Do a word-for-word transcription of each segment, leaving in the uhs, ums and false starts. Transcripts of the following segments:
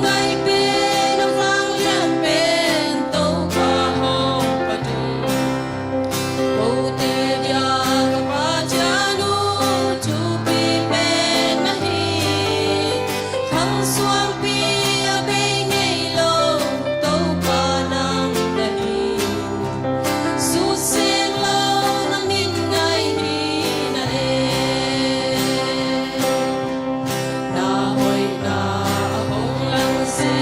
Ngai pen a vanglian pen Topa hong phat uh. Kote dia ka Pathian uh thupi pen na hi. Khang suangpi a bei ngei lo Topa nang na hi. Sut seng lo na min ngai hi na e. Na hoihna a hong lang se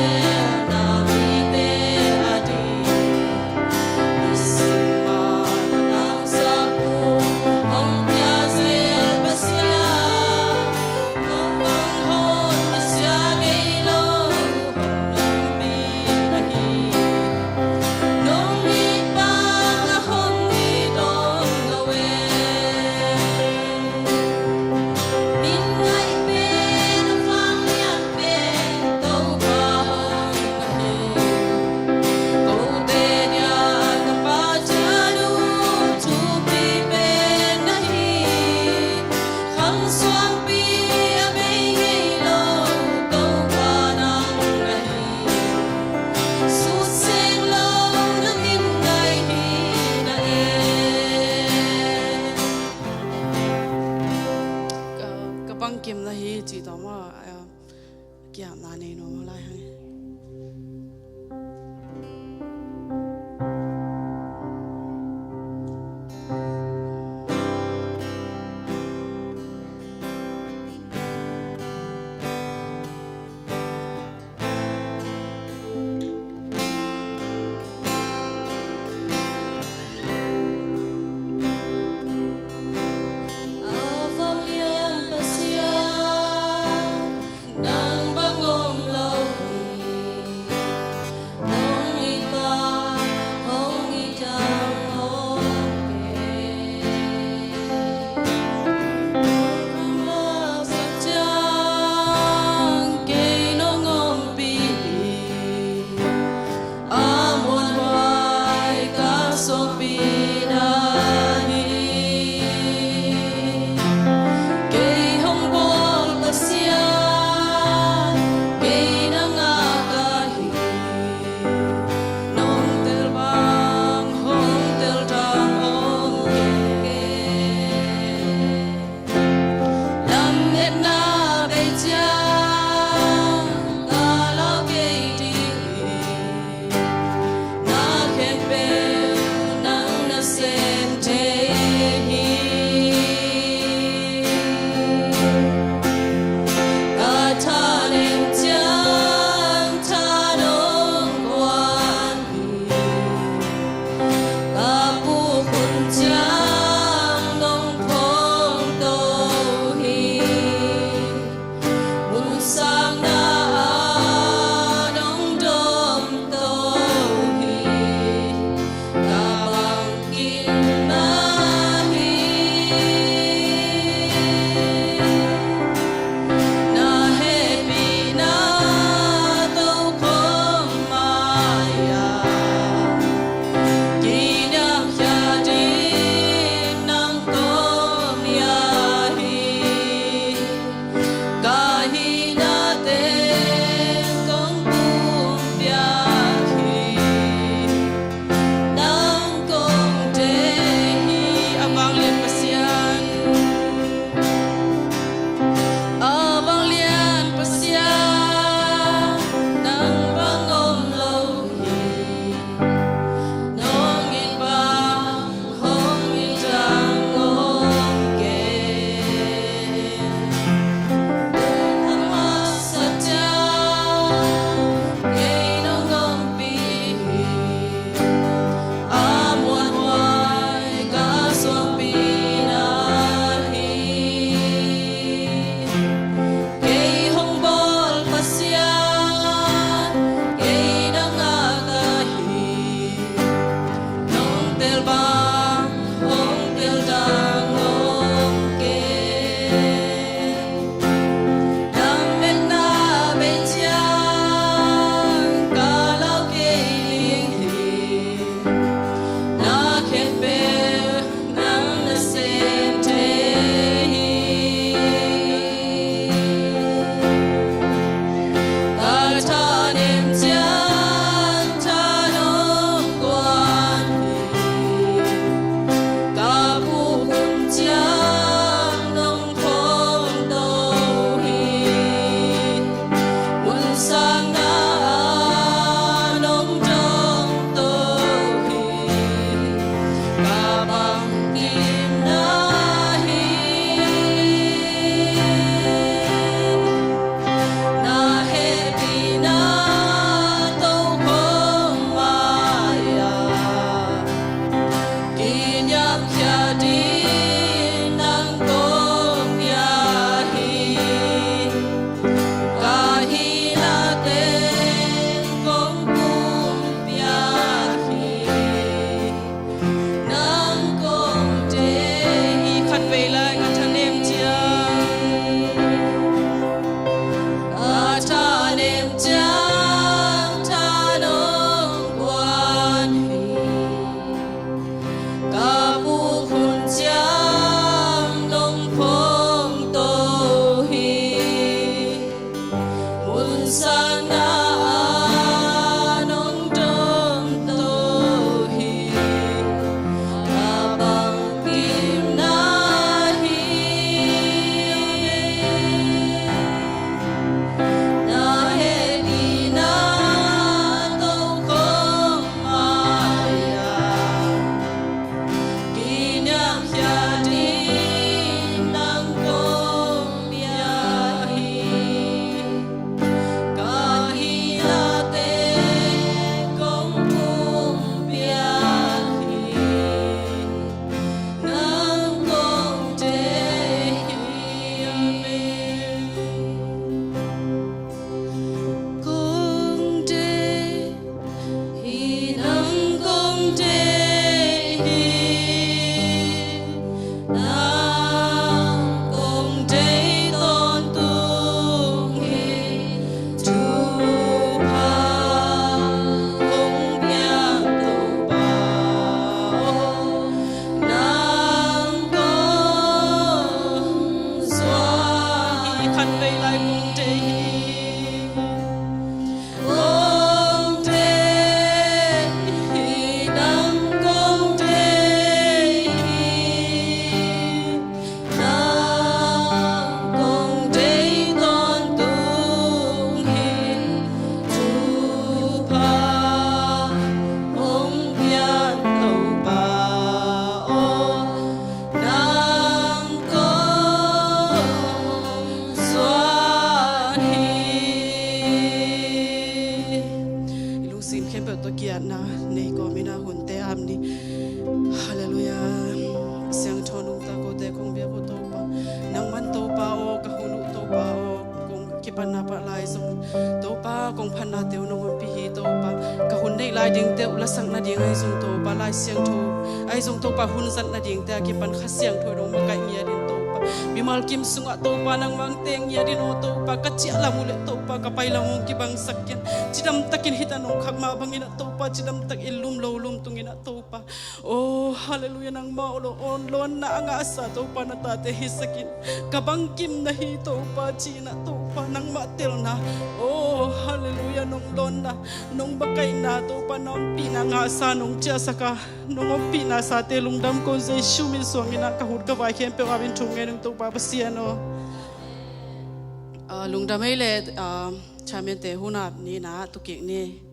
tawh giatna nei kawmin ah hunte ap ni. Halleluiah. Siangtho nungta kote kong biak uh Topa, nangman Topa aw, ka hun uh Topa aw, kong kipanna pah lai zong Topa, kong phatnate uh nong ompih hi Topa. Ka hun neih lai dingte uh lasak nading ahi zong Topa, Lai Siangtho ahi zong Topa, hun zat nadingte a kipan Kha Siangtho nong makaih ngiat in Topa, mimal kim sungah Topa nangmah hong teng ngiat in aw Topa, ka ciah lam uh leh Topa, ka pai lam hong kibangsak in, cidam takin hih tan hong khak mah bangin ah Topa, cidam takin lum lo lum tungin ah Topa. Oh, halleluiah, nangmah aw lo, awn lawnna a ngahsa Topa na tate hisak in, ka bangkim na hi Topa, ci-in ah Topa, nangmah telna. Oh, halleluiah, nong lawnna, nong makaihna Topa, na ompihna ngahsa nong ciahsak a, nong ompihna sate lungdam kong Jesu min suangin ah ka hun ka vai khempeuh ap in thu ngen ung Topa Pasian aw. Ah, lungdam ei leh, ah, chairman te hun ap ni, na tu kik ni.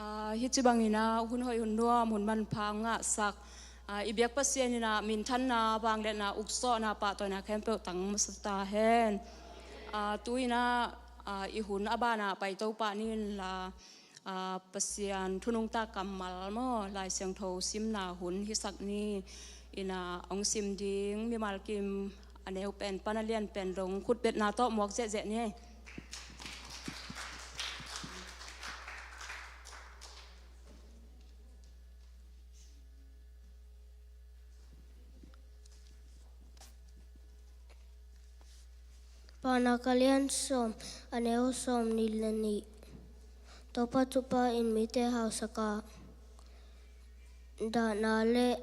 Ah, hih ci bangin ah hun hoih, hun nuam, hun manpha hong ngahsak, ah, i biak Pasian in ah minthanna, vangliatna, uksawhna, pahtawina khempeuh tang masa ta hen. Ah, tu-in ah, ah, i hun a banah paito pah ni in la, ah, Pasian thu nungta kammal maw, Lai Siangtho simna hun hisak ni. In ah hong sim ding mimal kim a neu pen pan a lian pen dong khutbetna tawh muak ziahziah ni. Paunak a lian sawm, a neu sawmnih le nih. Topa thupha in mite hausak a, dahna le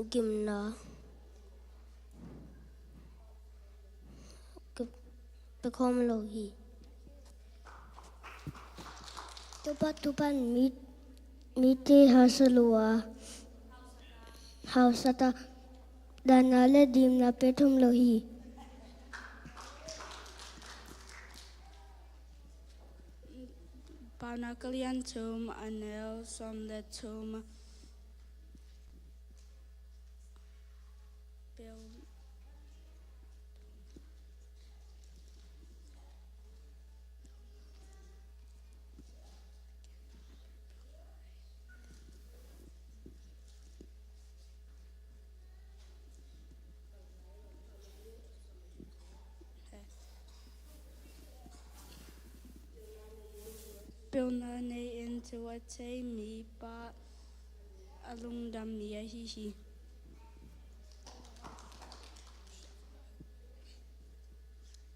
gimna pia khawm lo hi. Topa thupha in mi, mite hausa lua, hausa ta, dahna le gimna pia khawm lo hi. Paunak a lian thum, a neu sawm le thum. Pilna nei in thu a thei mipa a lungdam mi ahi hi.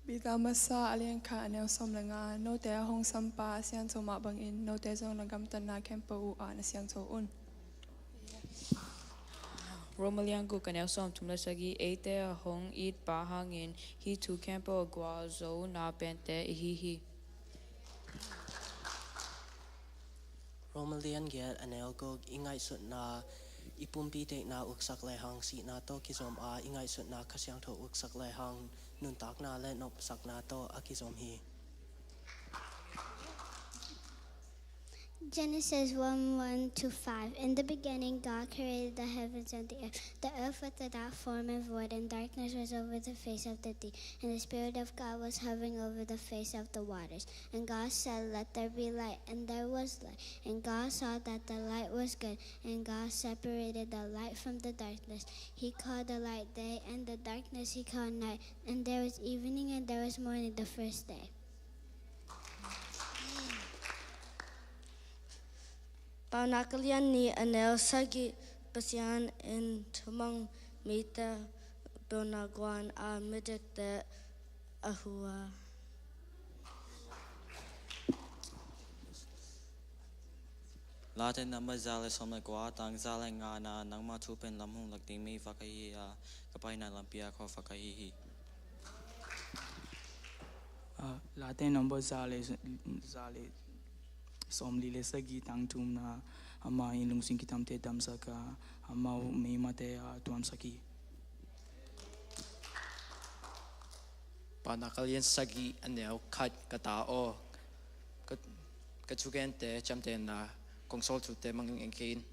Peter masa a lian khat, a neu sawm le nga. Note a hong sampa a siangtho mah bangin note zong na gamtatna khempeuh uh ah na siangtho un. Roma lian guk, a neu sawm thum le sagih. Eite a hong itpa hangin hih thu khempeuh a gualzona pente ihi hi. Roma lian giat, a neu guk. I ngaihsutna i pumpi deihna uksak lehang sihna tawh kizom a, i ngaihsutna Kha Siangtho uksak lehang nuntakna le nopsakna tawh a kizom hi. Genesis one one to five. In the beginning, God created the heavens and the earth. The earth was without form and void, and darkness was over the face of the deep. And the Spirit of God was hovering over the face of the waters. And God said, "Let there be light," and there was light. And God saw that the light was good, and God separated the light from the darkness. He called the light day, and the darkness He called night. And there was evening, and there was morning the first day. Paunak a lian nih, a neu sagih. Pasian in thumang mite pilna guan a, midikte a hu a. Late nambat za le sawm le kua, tang za le nga-na. Nangma thu pen lam hong lak ding mi vak ahi a, ka paina lampi a khuavak ahi hi. Late number za le, za le sawmli le sagih tang thumna, amah in lungsim kitamte damsak a, amau meimate a tuamsak hi. Paunak a lian sagih a neu khat, ka ta aw, ka, ka thugente ciamtehna kong sawl thute mangin en kei in.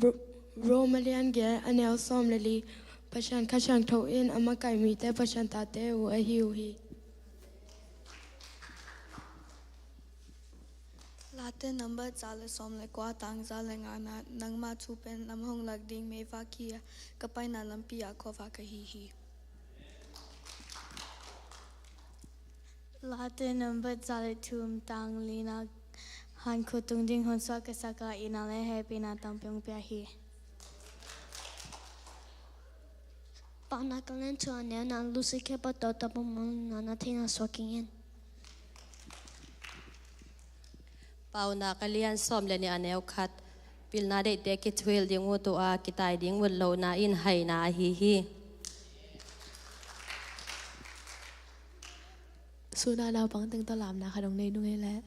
Ro-, Rom a lian giat a neu sawm le li, Pasian Kha Siangtho in a makaih mite Pasian tate uh ahi uh hi. Late number za le sawm le kua, tang za le ngana, nangma thu pen lam hong lak ding meivak hi a, ka paina lampi ah khuavak ka hi hi. Late number za le thum, tang lina, hankhuh tung ding hun suak ka sak a, itna le hehpihna tampi hong pia hi. Paunak a lian thum a neu nihna, Lucy Kepa tawh Tapu Mang nihna, na theihna suak ing in. Paunak a lian sawm le nih a neu khat, pilna deihte kithuhilh ding ut uh a, kitai ding ut lohna in haina ahi hi. Suna naupang teng tawh lamna khat hong nei nung ei leh.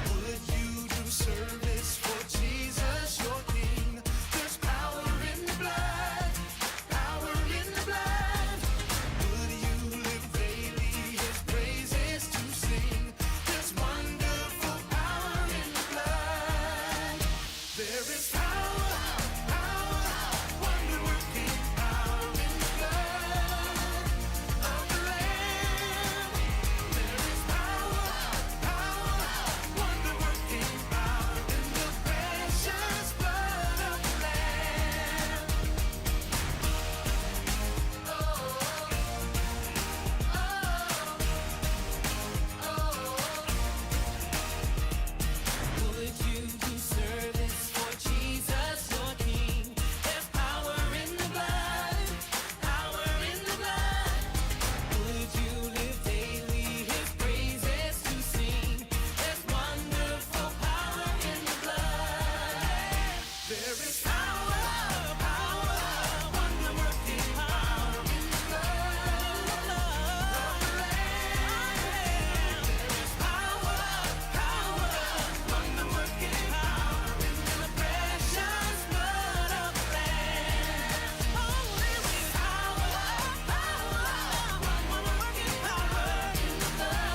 Would you do service for Jesus, your King? There's power in the blood, power in the blood. Would you live daily his praises to sing? There's wonderful power in the blood. There is power, power, wonder-working power in the blood of the Lamb. There is power, power, wonder-working power in the precious blood of the Lamb. Would you do service for Jesus, your King? There's power in the blood, power in the blood. Would you live daily his praises to sing? There's wonderful power in the blood. There is power, power, wonder-working power in the blood of the Lamb. There is power, power, wonder-working power in the precious blood of the Lamb. Oh, there is power, power, wonder-working power in the blood.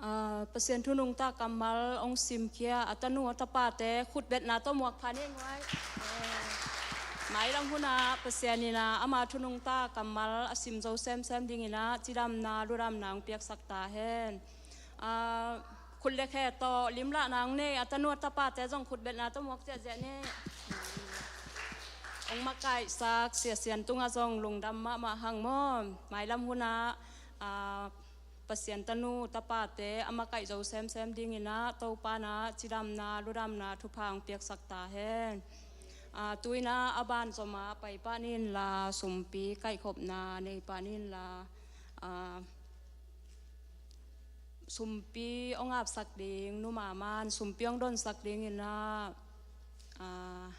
Ah, Pasian thu nungta kammal hong simkhia a tanu a tapate khutbetna tawh muak pha ni ei. Mailam hunah Pasian inah ama thu nungta kammal a sim zo semsem dinginah cidamna ludamna hong piaksak ta hen. Ah, khut le khe tawh limlahna hong nei a tanu a tapate zong khutbetna tawh muak ziahziah ni. Hong makaihsak Sia Sian tungah zong lungdam mahmah hang maw. Mailam hunah, ah, Pasian tanu tapate a makaih zo semsem dinginah Topa inah cidamna ludamna thupha hong piaksak ta hen. Ah, tuinah a ban zomah pai pah ninla, sumpi kaihkhopna nei pah ninla, ah, sumpi hong apsak ding, numa man sumpi hong donsak dinginah, ah,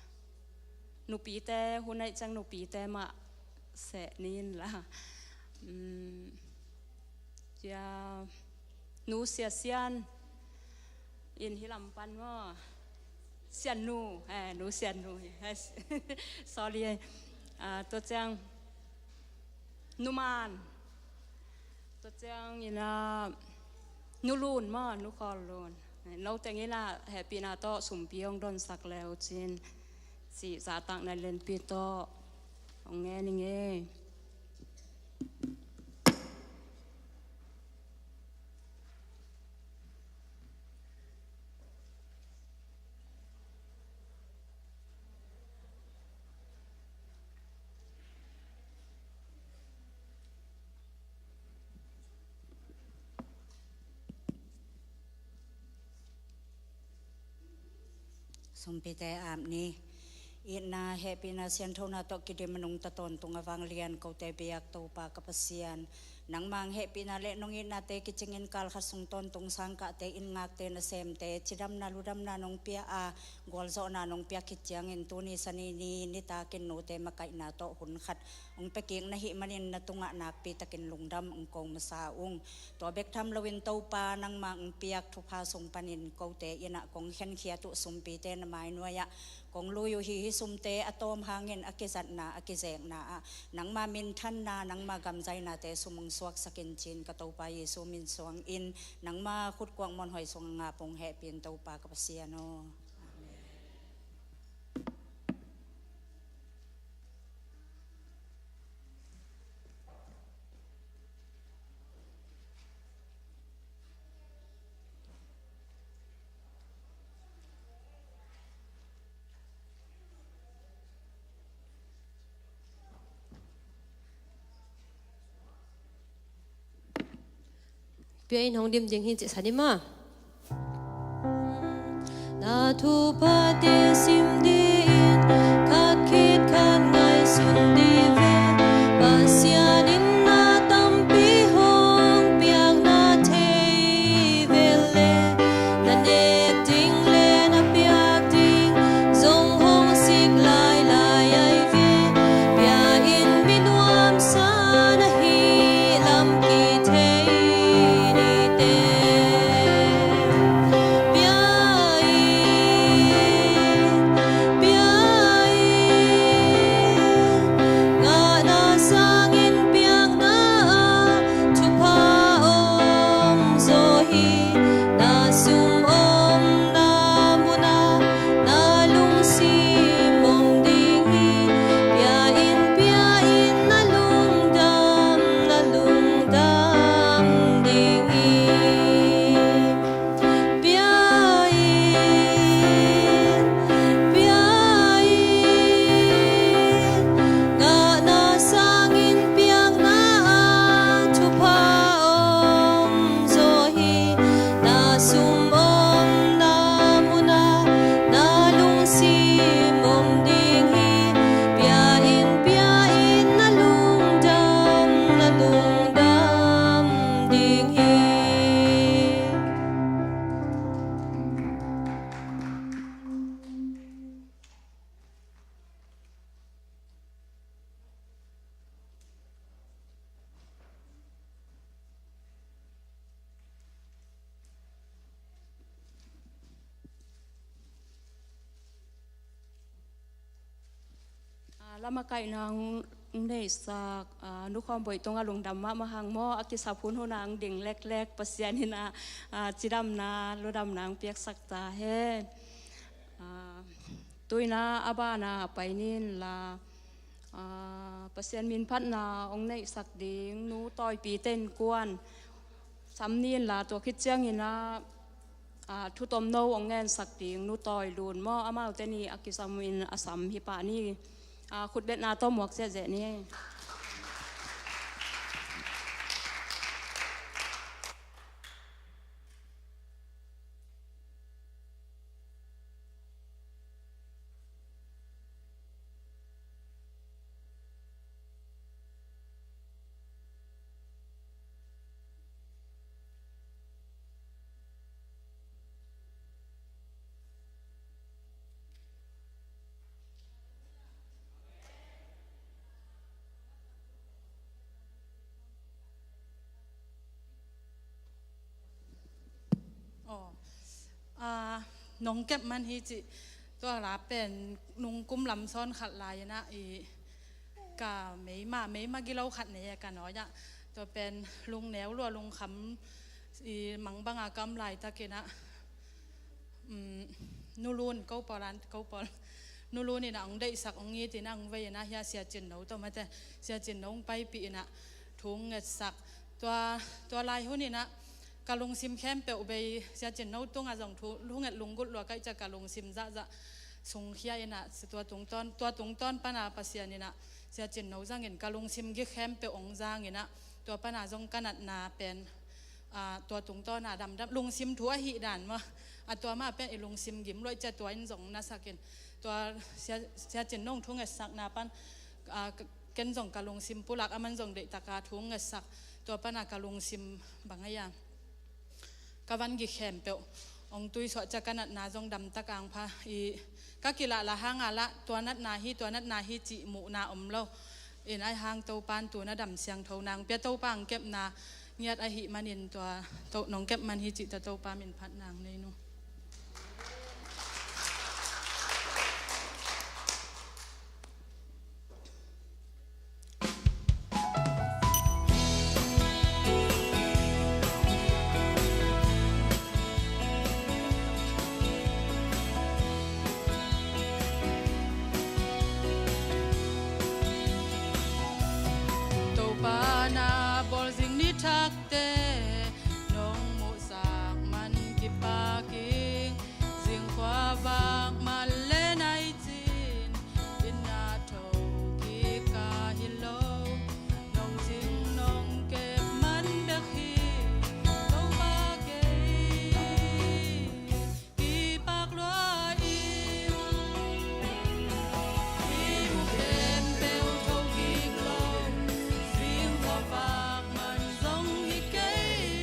nupite, hun aih ciang nupite mah seh ninla. Um, cia, Nu Sia Sian in hi lam pan maw. Sian Nu, eh, Nu Sian Nu. Sorry, eh. Ah, tua ciang Nu Man. Tua ciang inah Nu Lun maw, Nu Khawl Lun. Note inah hehpihna tawh sumpi hong donsak le uh cin, cih zahtakna lianpi tawh hong ngen ing ei. Sumpite ap ni. Itna hehpihna sianthona tawh kidim a nungta tawntung a vanglian kote biak Topa ka Pasian, nangmah hehpihna le nong itnate kicingin kalkhat sung tawntung sangkahte, inn ngakte, nasemte cidamna ludamna nong pia a, gualzawhna nong piak khit ciangin tuni Sani ni nitakin note makaihna tawh hun khat hong pia kik na hih manin na tungah nakpitakin lungdam hong ko masa ung. Tua bek tham loin Topa, nangmah hong piak thupha sung panin kote innah kong khenkhiat uh sumpite na mainuai-ah kong lui uh hi. Hih sumte a tawm hangin a kizatna, a kizekna ah nangmah minthanna, nangmah gamzainate sum hong suaksak in cin ka Topa Jesu min suangin nangmah khutkuak muanhuai sungah ngap ung. Hehpih in Topa ka Pasian aw. Amen. Pia in hong dim ding hi cih sa ni maw. Na thuphate sim dih in, khat khit khat ngaihsun dih ve. Pasian in na tampi hong piak na thei ve le, na nek ding le na piak ding zong hong sik lailai ai ve. Pia in mi nuamsa na hih lam kithei ni teh. Pia in, pia in, ngahna sangin piakna ah thupha om zaw hi. Na sum om na munah na lungsim om ding hi. Pia in, pia in, na lungdam, na lungdam ding hi. Pia in, pia in, ngahna sangin piakna ah thupha om zaw hi. Na sum om na munah na lungsim om ding hi. Pia in, pia in, na lungdam, na lungdam ding hi. Ah, lamakaihna hong neihsak, ah, Nu Khawm Boih tungah lungdam mahmah hang maw. A kisap hunhun ah hong ding leklek Pasian in ah, ah, cidamna ludamna hong piaksak ta hen. Ah, tuinah a banah pai ninla, ah, Pasian min phatna hong neihsak ding Nu Tawipi Ten Kuan sam ninla, tua khit ciangin ah, ah, thutom no hong ngensak ding Nu Tawi Lun maw, amaute nih a kisam in a sam hi pah ni. A, khutbetna tawh muak ziahziah ni. Aw, a, nong kep man hi cih, tua la pen nung kum lam sawn khat lai-in ah, i, ka meima, meima gilo khat nei a ka nawi ah. Tua pen lungneu lua lungkham, i, mang banga ka om laitakin ah, um, Nu Lun, ko pawl an, ko pawl. Nu Lun in ah hong deihsak, hong it in ah, hong vei in ah, hia Sia Cin No tawh mate, Sia Cin No hong paipih in ah, thu hong ngetsak. Tua, tua lai hun in ah, ka lungsim khempeuh bei, Sia Cin No tungah zong thu, thu nget lunggulh lua ka hih ciang ka lungsim zahzah sungkhia in ah, tua tungtawn, tua tungtawn pan a Pasian in ah, Sia Cin No zangin ka lungsim gik khempeuh hong zang in ah, tua pan a zong ka natna pen, a, tua tungtawn a damdam, lungsim thu ahih dan maw. A, tua mah pen i lungsim gim lua hih ciang tua in zong nasakin. Tua Sia, Sia Cin No hong thu ngetsakna pan, a, k-, ken zong ka lungsim pulak, aman zong deihtak a thu hong ngetsak. Tua pan a ka lungsim bang a, ka van gik khempeuh hong tuisuah ciang ka natna zong damtak ang pha. I, ka kilah lah hang a lah, tua natna hi, tua natna hi cih muhna om lo. In ahih hang Topa'n tu-in a dam siangtho nang pia, Topa hong kepna ngiat ahih manin tua, to, nong kep man hi cih tua Topa min phat nang nei nu. Topa na bawl zing ni thakte nong muhsak man kipak ing. Zingkhua vak man le nai cin, inn ah tho kik ka hi lo. Nong cing nong kep man bek hi, Topa kei kipak lua ing. I muh khempeuh tho kik lo, zingkhua vak man zong hi kei.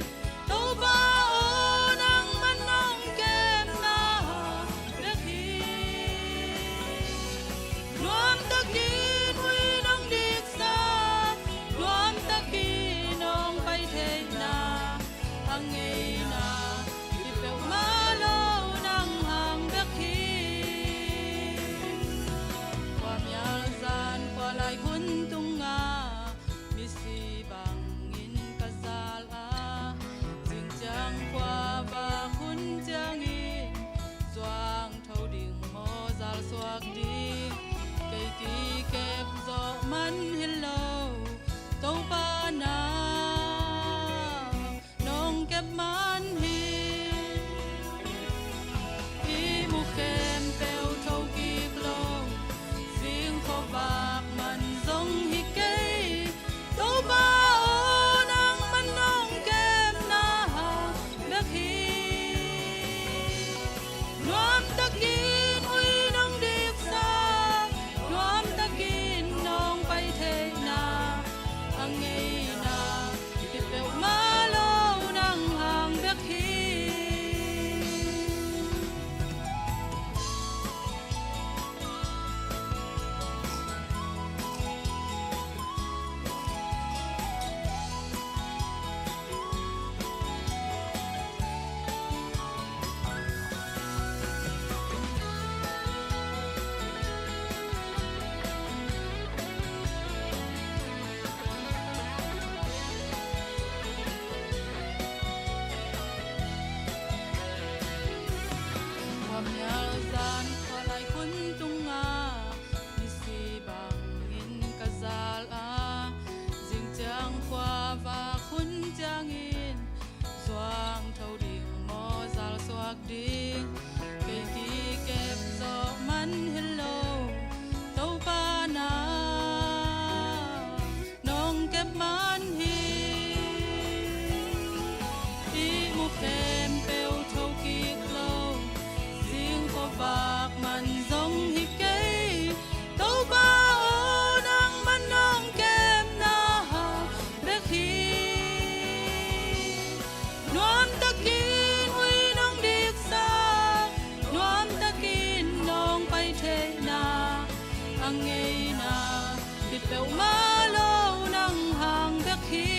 Peuhmah lo nang hang bek hi.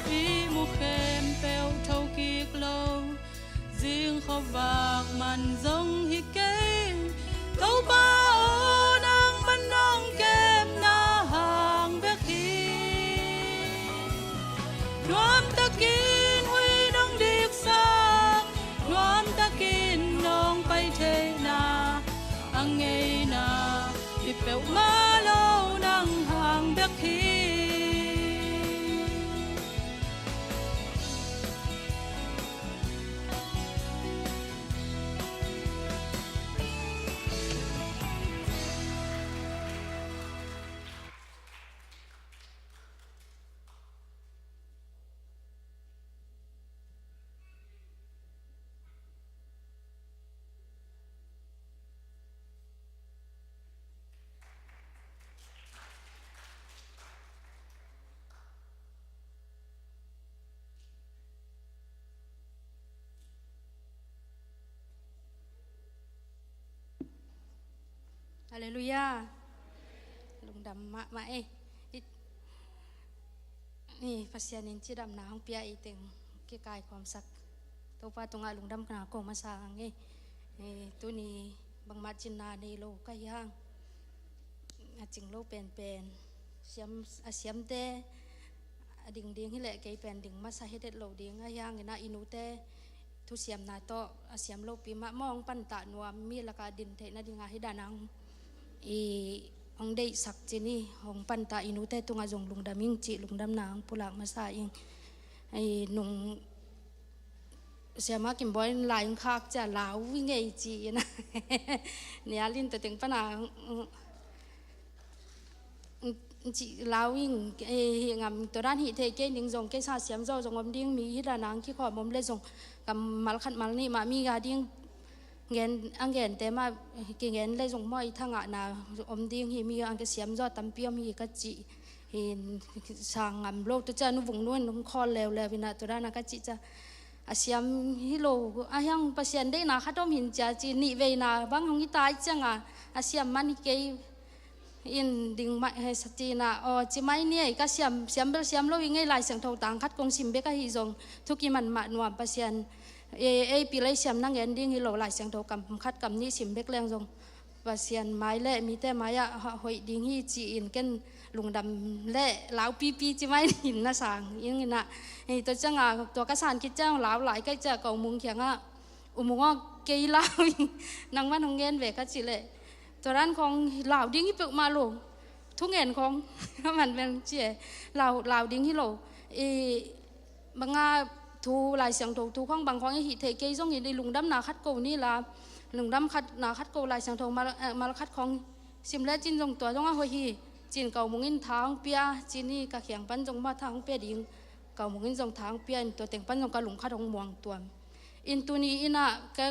I mu khempeuh tho kik lo, zing khuavak man zong hi kei. Topa aw, nangman nong kepna hang bek hi. Nuamtakin hui nong diksak, nuamtakin nong pai theihna a ngeina, i peuhmah lo nang hang bek hi. Halleluiah. Lungdam mahmah ei. I, i Pasian in cidamna hong pia i teng kikaikhawmsak Topa tungah lungdamna ko masa hang ei. I, tuni bangmah cinna nei lo ka hi hang. A cing lo penpen siam, a siamte a ding ding hi leh kei pen ding masa hi det lo ding a hi hangin ah i nute thusiamna tawh a siam lopi mah maw hong pantah nuam mi lakah din theihna dingah hi dan a hong i hong deihsak cin hi. Hong pantah i nute tungah zong lungdam ing cih lungdamna hong pulak masa ing. I nung siama Kimbawi in lai hong khak cia lau i ngei ci in a nial in tua teng pana ci lau ing, eh, hi ngam tua dan hi thei kei ning zong kei sa siam zaw zong om ding mi hi dan ang kikhawm om le zong kam mal khat mal nih mah mi ga ding ngen ang gen te mah kingen le zong maw i thangahna om ding hi mi ang ka siam zaw tampi om hi ka ci hi sang ngam lo tu cia nu vung nu in hong khawl leuleu in a tua dan a ka ci cia a siam hi lo a hiang Pasian deihna khat om hin cia ci nih veina bang hong i tai cianga a siam man hi kei in ding mah he satina aw ci mai ni ei ka siam siam bel siam lo i ngei Lai Siangtho tang khat kong sim bek ahi zong thuki man mah nuam Pasian e ei pi lei siam na ngen ding hi lo Lai Siangtho kam khat kam nih sim bek leng zong Pasian mai le mite mai ah hoih ding hi ci in ken lungdam le lau pipi ci mai in na sang in ina tua cianga tua ka san kit ciang lau lai kai cia ko mung kiangah U Mung aw kei lau ing nangman hong ngen ve ka ci leh tua dan khong lau ding hi peuhmah lo thu ngen khong a man beng ci e lau lau ding hi lo i banga thu Lai Siangtho thu khong bang khong i hih theih kei zongin i lungdamna khat ko ni la lungdam khatna khat ko Lai Siangtho mal, eh, mal khat khong sim le cin zong tua zong a hoih hi cin ko mungin tha hong pia cin hi ka khiang pan zong ma tha hong pia ding ko mungin zong tha hong pia in tua teng pan zong ka lung khat hong muang tuam in tuni ina ka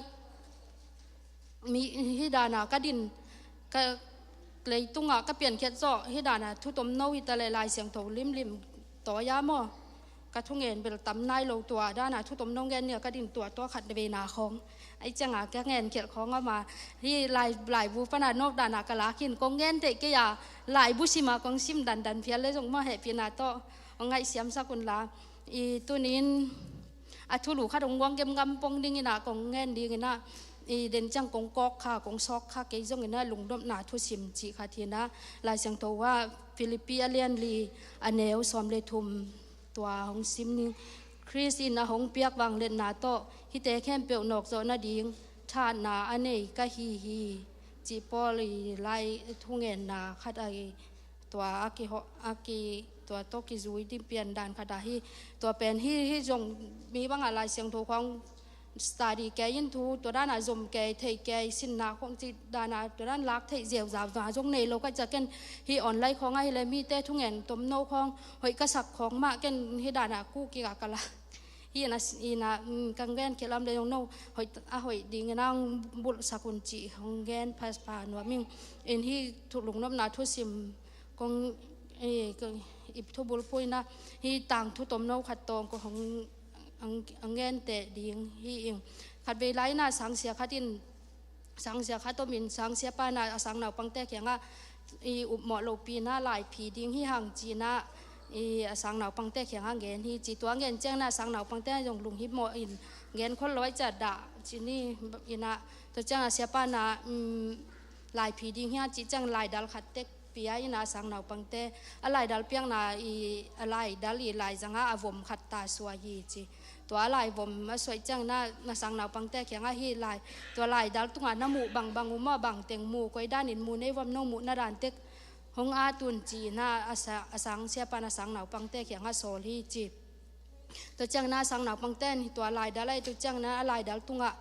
mi hi dana ka din ka leitungah ka piankhiat zawh hi dana thutom no hi ta le Lai Siangtho limlim tawi a maw ka thungen bel tam nai lo tua dana thutom no ngen nia ka din tua tua khat veina khawng ai cianga ka ngen khialh khawng ama hi lai laibu pana nawk dana ka lakin kong ngen theih kei a laibu sima kong sim dandan phial le zong maw hehpihna tawh hong ngaih siamsak unla i tunin a thulu khat hong guang gemgam pong dingin ah kong ngen dingin ah i den ciang kong kawk kha kong sawk kha kei zongin ah lungdopna thusim cih khat hi na Lai Siangtho ah Philippi a lian li a neu sawm le thum tua hong sim ning Khrist in a hong piak vangliatna tawh hihte khempeuh nawkzawh nading thahatna a nei ka hi hi cih Paul i lai thungenna khat ahi tua a kiho a ki tua tawh kizui ding pian dan khat ahi tua pen hi hi zong mi bangah Lai Siangtho khawng study kei in thu tua dana zom kei thei kei sinna khawng ci dana tua dan lak theih zeu zau za zong nei lo ka cia ken hi online khawng ahi le mite thungen tomno khawng hoih ka sak khawng mah ken hi dana ku kika ka la hi na hi na ka ngen khilam le zong no hoih a hoih ding nang bulh sak un ci hong ngen phas pha nuam ing in hi thu lungnopna thusim kong i thubulphuhna hi tangthu tomno khat tawng ko hong a ngenteh ding hi ing khatvei laina sangsia khatin sangsia khat om in, sang siapa in ah a sang naupangte kiangah i upmawh lopi in ah laiphi ding hi hang ci in ah, i a sang naupangte kiangah gen hi ci. Tua ngen ciangin ah a sang naupangte zong lunghimawh in gen khol lo ai cia dah ci ni in ah, tua ciangah siapa in ah, um, laiphi ding hi hang cih ciang laidal khat tek pia in ah a sang naupangte, a laidal piakna i, a laidal i laizangah a vom khat ta suah hi ci. Tua a laivom a suah ciangin ah a sang naupangte kiangah hih lai, tua laidal tungah na muh bangbang uh maw, bangteng mu, koi danin mu nei vuam, no muhna dan tek hong at un ci in ah a sa-, a sang siapa in a sang naupangte kiangah sawl hi ci. Tua ciangin ah a sang naupangte in tua laidal ah, tua ciangin ah a laidal tungah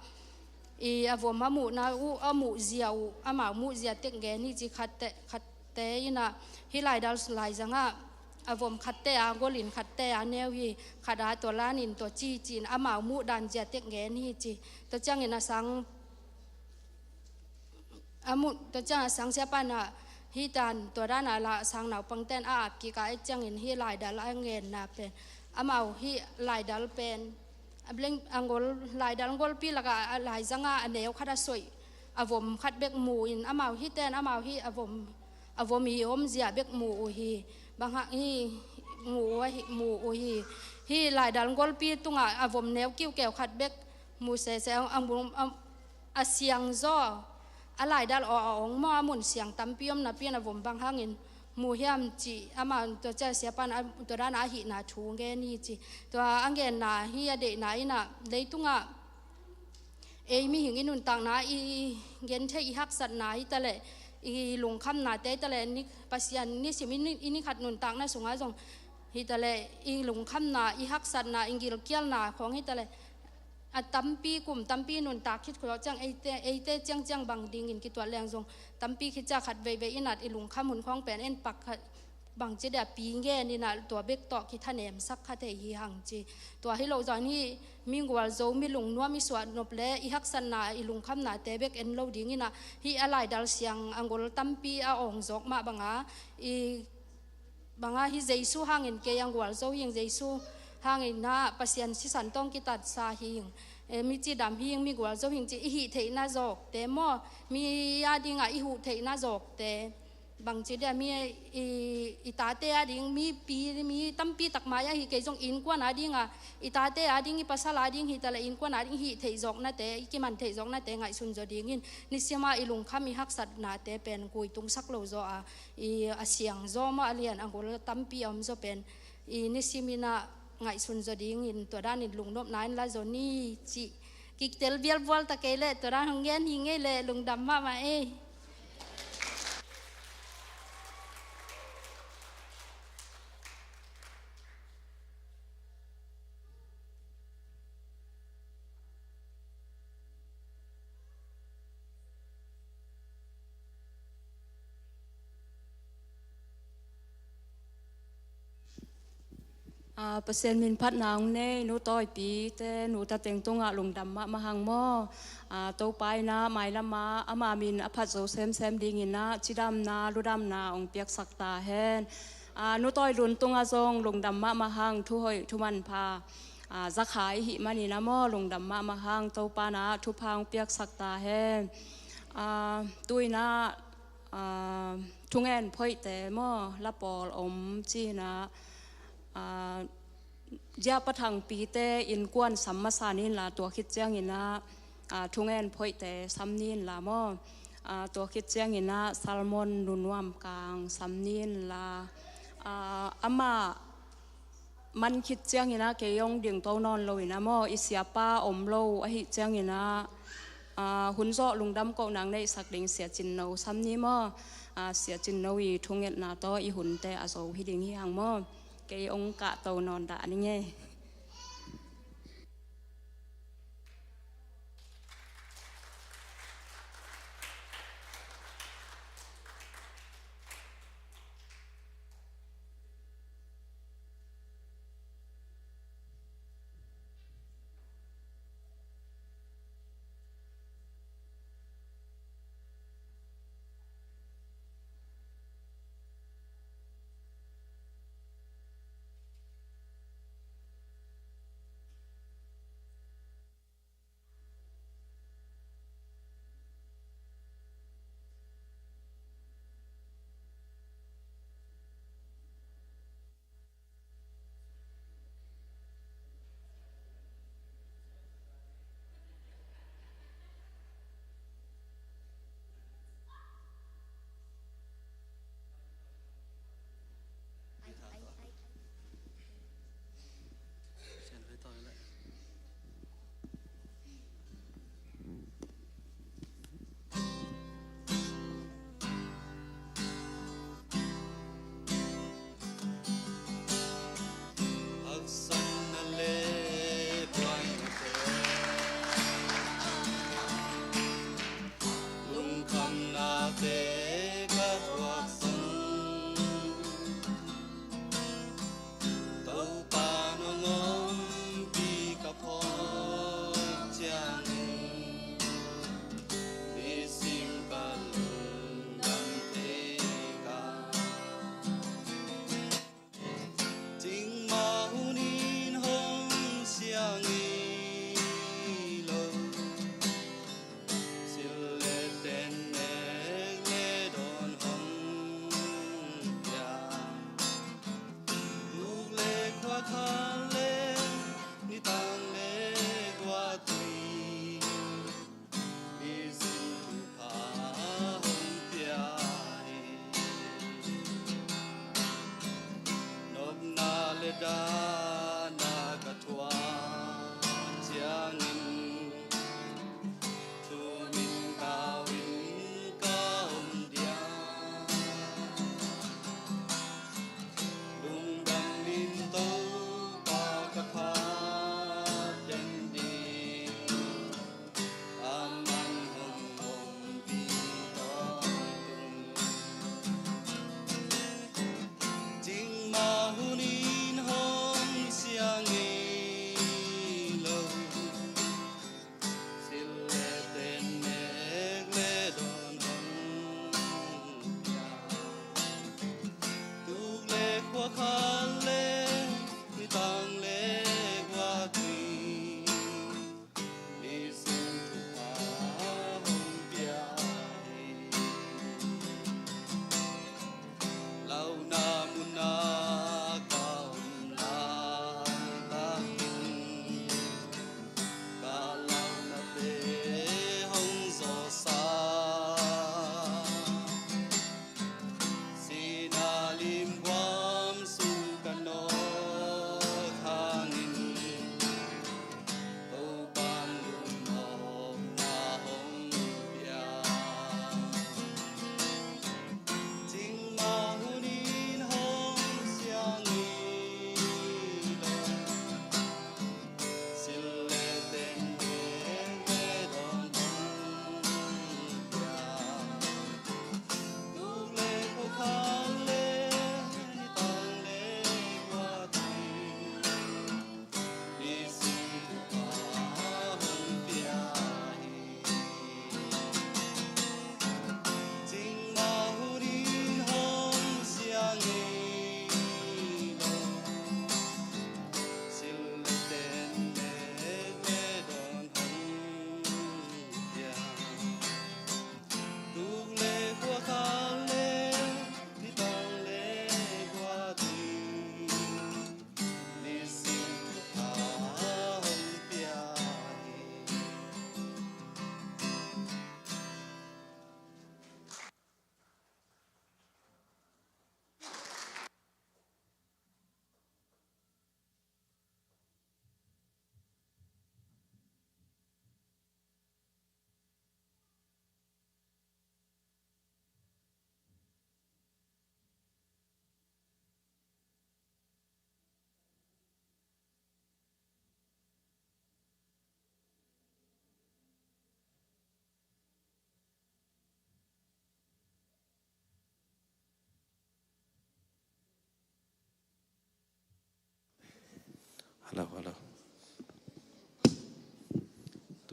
i a vom a muhna uh, a muhzia uh, amau muhzia tek gen hi ci. Khatte, khatte in ah hih laidal laizangah a vom khatte a gol in khatte a neu hi, khat a tua lanin tua ci ci in amau muh dan zia tek gen hi ci. Tua ciangin a sang a muh, tua ciang a sang siapa in ah hih dan, tua dan a la sang naupangte in a ap kik a, ahih ciangin hih laidal a ngenna pen, amau hih laidal pen a blank, a gol, laidal golpi lakah a laizangah a neu khat a soih a vom khat bek mu in, amau hihte in amau hih a vom, a vom i omzia bek mu uh hi. Bang hang hi, mu uh hi, mu uh hi. Hih laidal golpi tungah a vom neu kiukeu khat bek mu sese, a, a, a, a siang zaw, a laidal aw a ong maw, a mun siang tampi om napi in a vom bang hangin mu hiam cih, amah tua ciang siapa in a, tua dan a hihna thu ngen hi ci. Tua a ngenna hi, a deihna in ah leitungah ei mihing i nuntakna, i gentheih, i haksatna hi taleh, i lungkhamnate hi taleh, ni, Pasian nisim i ni, i ni khat nuntakna sungah zong hi taleh, i lungkhamna, i haksatna, i gilkialna khawng hi taleh, a tampi, kum tampi nuntak khit khawh ciang eite, eite ciangciang bang dingin kituat leng zong tampi khit ciang khat veivei in ah i lungkham hun khawng pen en pak khat, bangci dia pi ngen in ah tua bek tawh kithanemsak kha thei hi hang ci. Tua hi loh zong hih mi gualzo, mi lungnuam i suah nop le i haksatna, i lungkhamnate bek en lo ding in ah, hih a laidal siang a gol tampi a awng zawk mah banga, i banga hi, Jesu hangin kei a gualzo hi ing, Jesu hangin ah Pasian sisan tawh hong kitatsa hi ing, e, mi cidam hi ing, mi gualzo hi ing ci i hih theihna zawkte maw, mi a dingah i huh theihna zawkte, bangci dia mi i, i tate a ding, mi pi, mi tampi tak mai ahi kei zong innkuan a dinga, i tate a ding, i pasal a ding hi taleh innkuan a ding hih theih zawknate, i kiman theih zawknate ngaihsun zaw dingin, nisima i lungkham, i haksatnate pen kuitungsak lo zaw a, i a siang zaw maw, a lian a gol tampi a om zaw pen i nisimin ah ngaihsun zaw dingin tua danin lungnopna in la zaw ni cih kitel bialbual ta kei leh, tua dan hong gen hi ngei leh, lungdam mahmah ei. A, Pasian min phatna hong nei Nu Tawipi te, nu ta teng tungah lungdam mahmah hang maw. A, Topa in ah mailam ah ama min a phat zo semsem dingin ah cidamna, ludamna hong piaksak ta hen. A, Nu Tawi Lun tungah zong lungdam mahmah hang, thu hoih thu manpha, a, zakha i hih manin ah maw, lungdam mahmah hang, Topa in ah thupha hong piaksak ta hen. A, tu in ah, a, thungen phoihte maw, la pawl om ci in ah, a, Zia Pa Thangpi te innkuan sam masa ni in la, tua khit ciangin ah, a, thungen phoihte sam ni in la maw. A, tua khit ciangin ah Salmon Nu Nuam Kang sam ni in la. A, amah man khit ciangin ah kei hong dingto nawn lo in ah maw, i siapa om lo ahih ciangin ah, a, hun zawh lungdam kohna hong neihsak ding Sia Cin No sam ni maw. A, Sia Cin No i thungetna tawh i hunte a zo hi ding hi hang maw. Kei hong kahto nawn dah ning ei.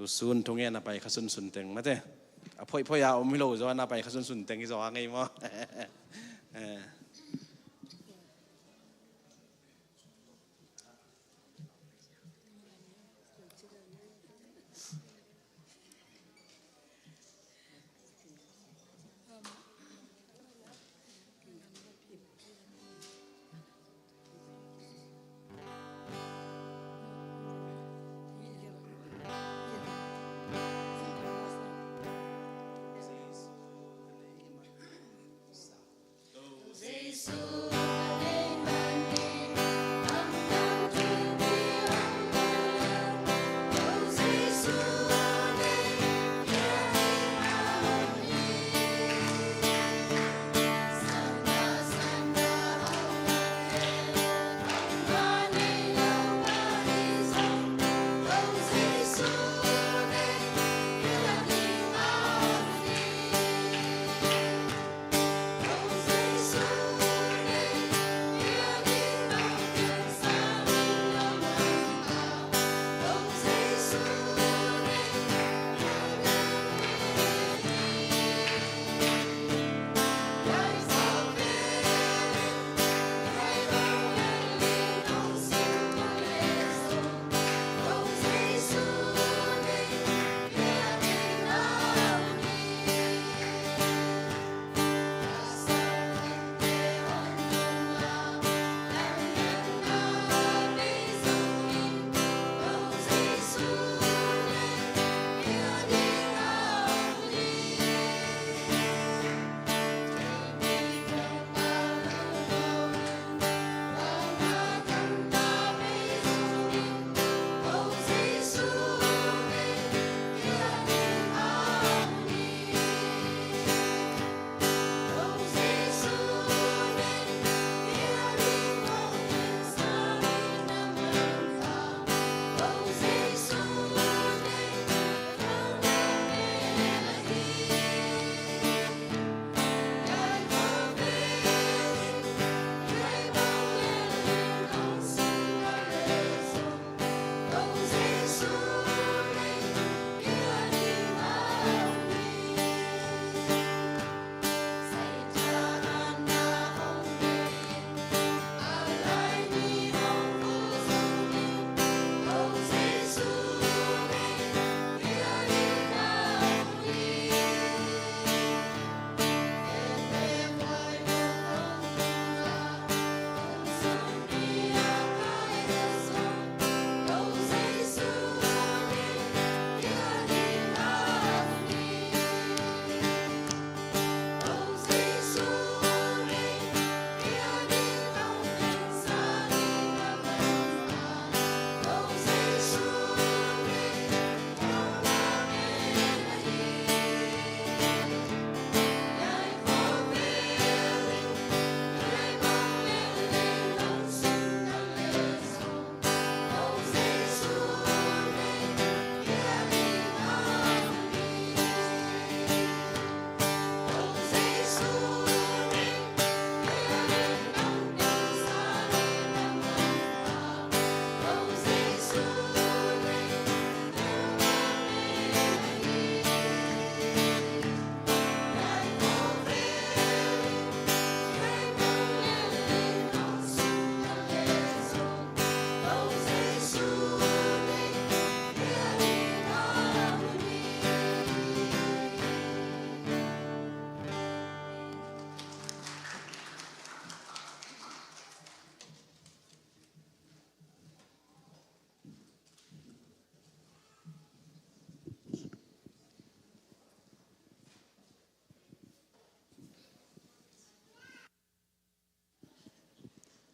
Sun thungen a pai kha sunsun teng mate. A phoihphoih a om hi lo zaw, na pai kha sunsun teng hi zaw a ngei maw? Eh.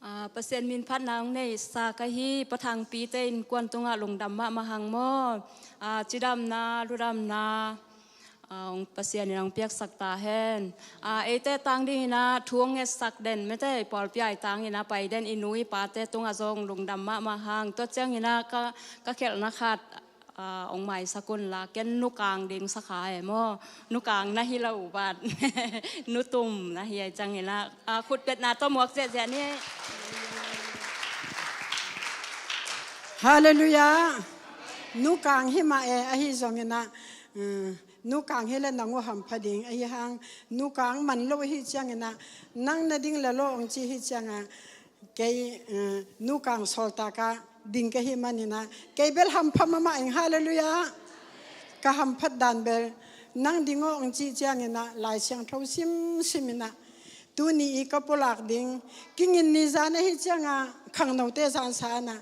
Ah, Pasian min phatna hong neihsa ka hi, Pa Thangpite innkuan tungah lungdam mahmah hang maw. Ah, cidamna, ludamna, ah, hong Pasian in hong piaksak ta hen. Ah, eite tang dingin ah thu hong ngetsak den, mete i pawlpi ai tangin ah pai den, i nu i pate tungah zong lungdam mahmah hang. Tua ciangin ah ka, ka khelhna khat, ah, hong maisak un la, ken nukang ding sakha e maw. Nukang na hi lo bat. Nutum na hi ai ciangin ah, ah, khutbetna tawh muak ziahziah ni. Halleluiah. Nu kang hi mah e, ahi zongin ah, eh, nu kang hi leh nang uh hampha ding, ahi hang nu kang man lo ahi ciangin ah, nang na ding lel aw ong ci hi ciangah, kei, eh, nu kang sawltak ah ding ka hih manin ah, kei bel hampha mahmah ing, halleluiah. Ka hamphat dan bel nang ding aw ong cih ciangin ah, Lai Siangtho simsim in ah, tuni i ka pulak ding, Kingin ni zan ahi ciangah, khangnote zansa in ah,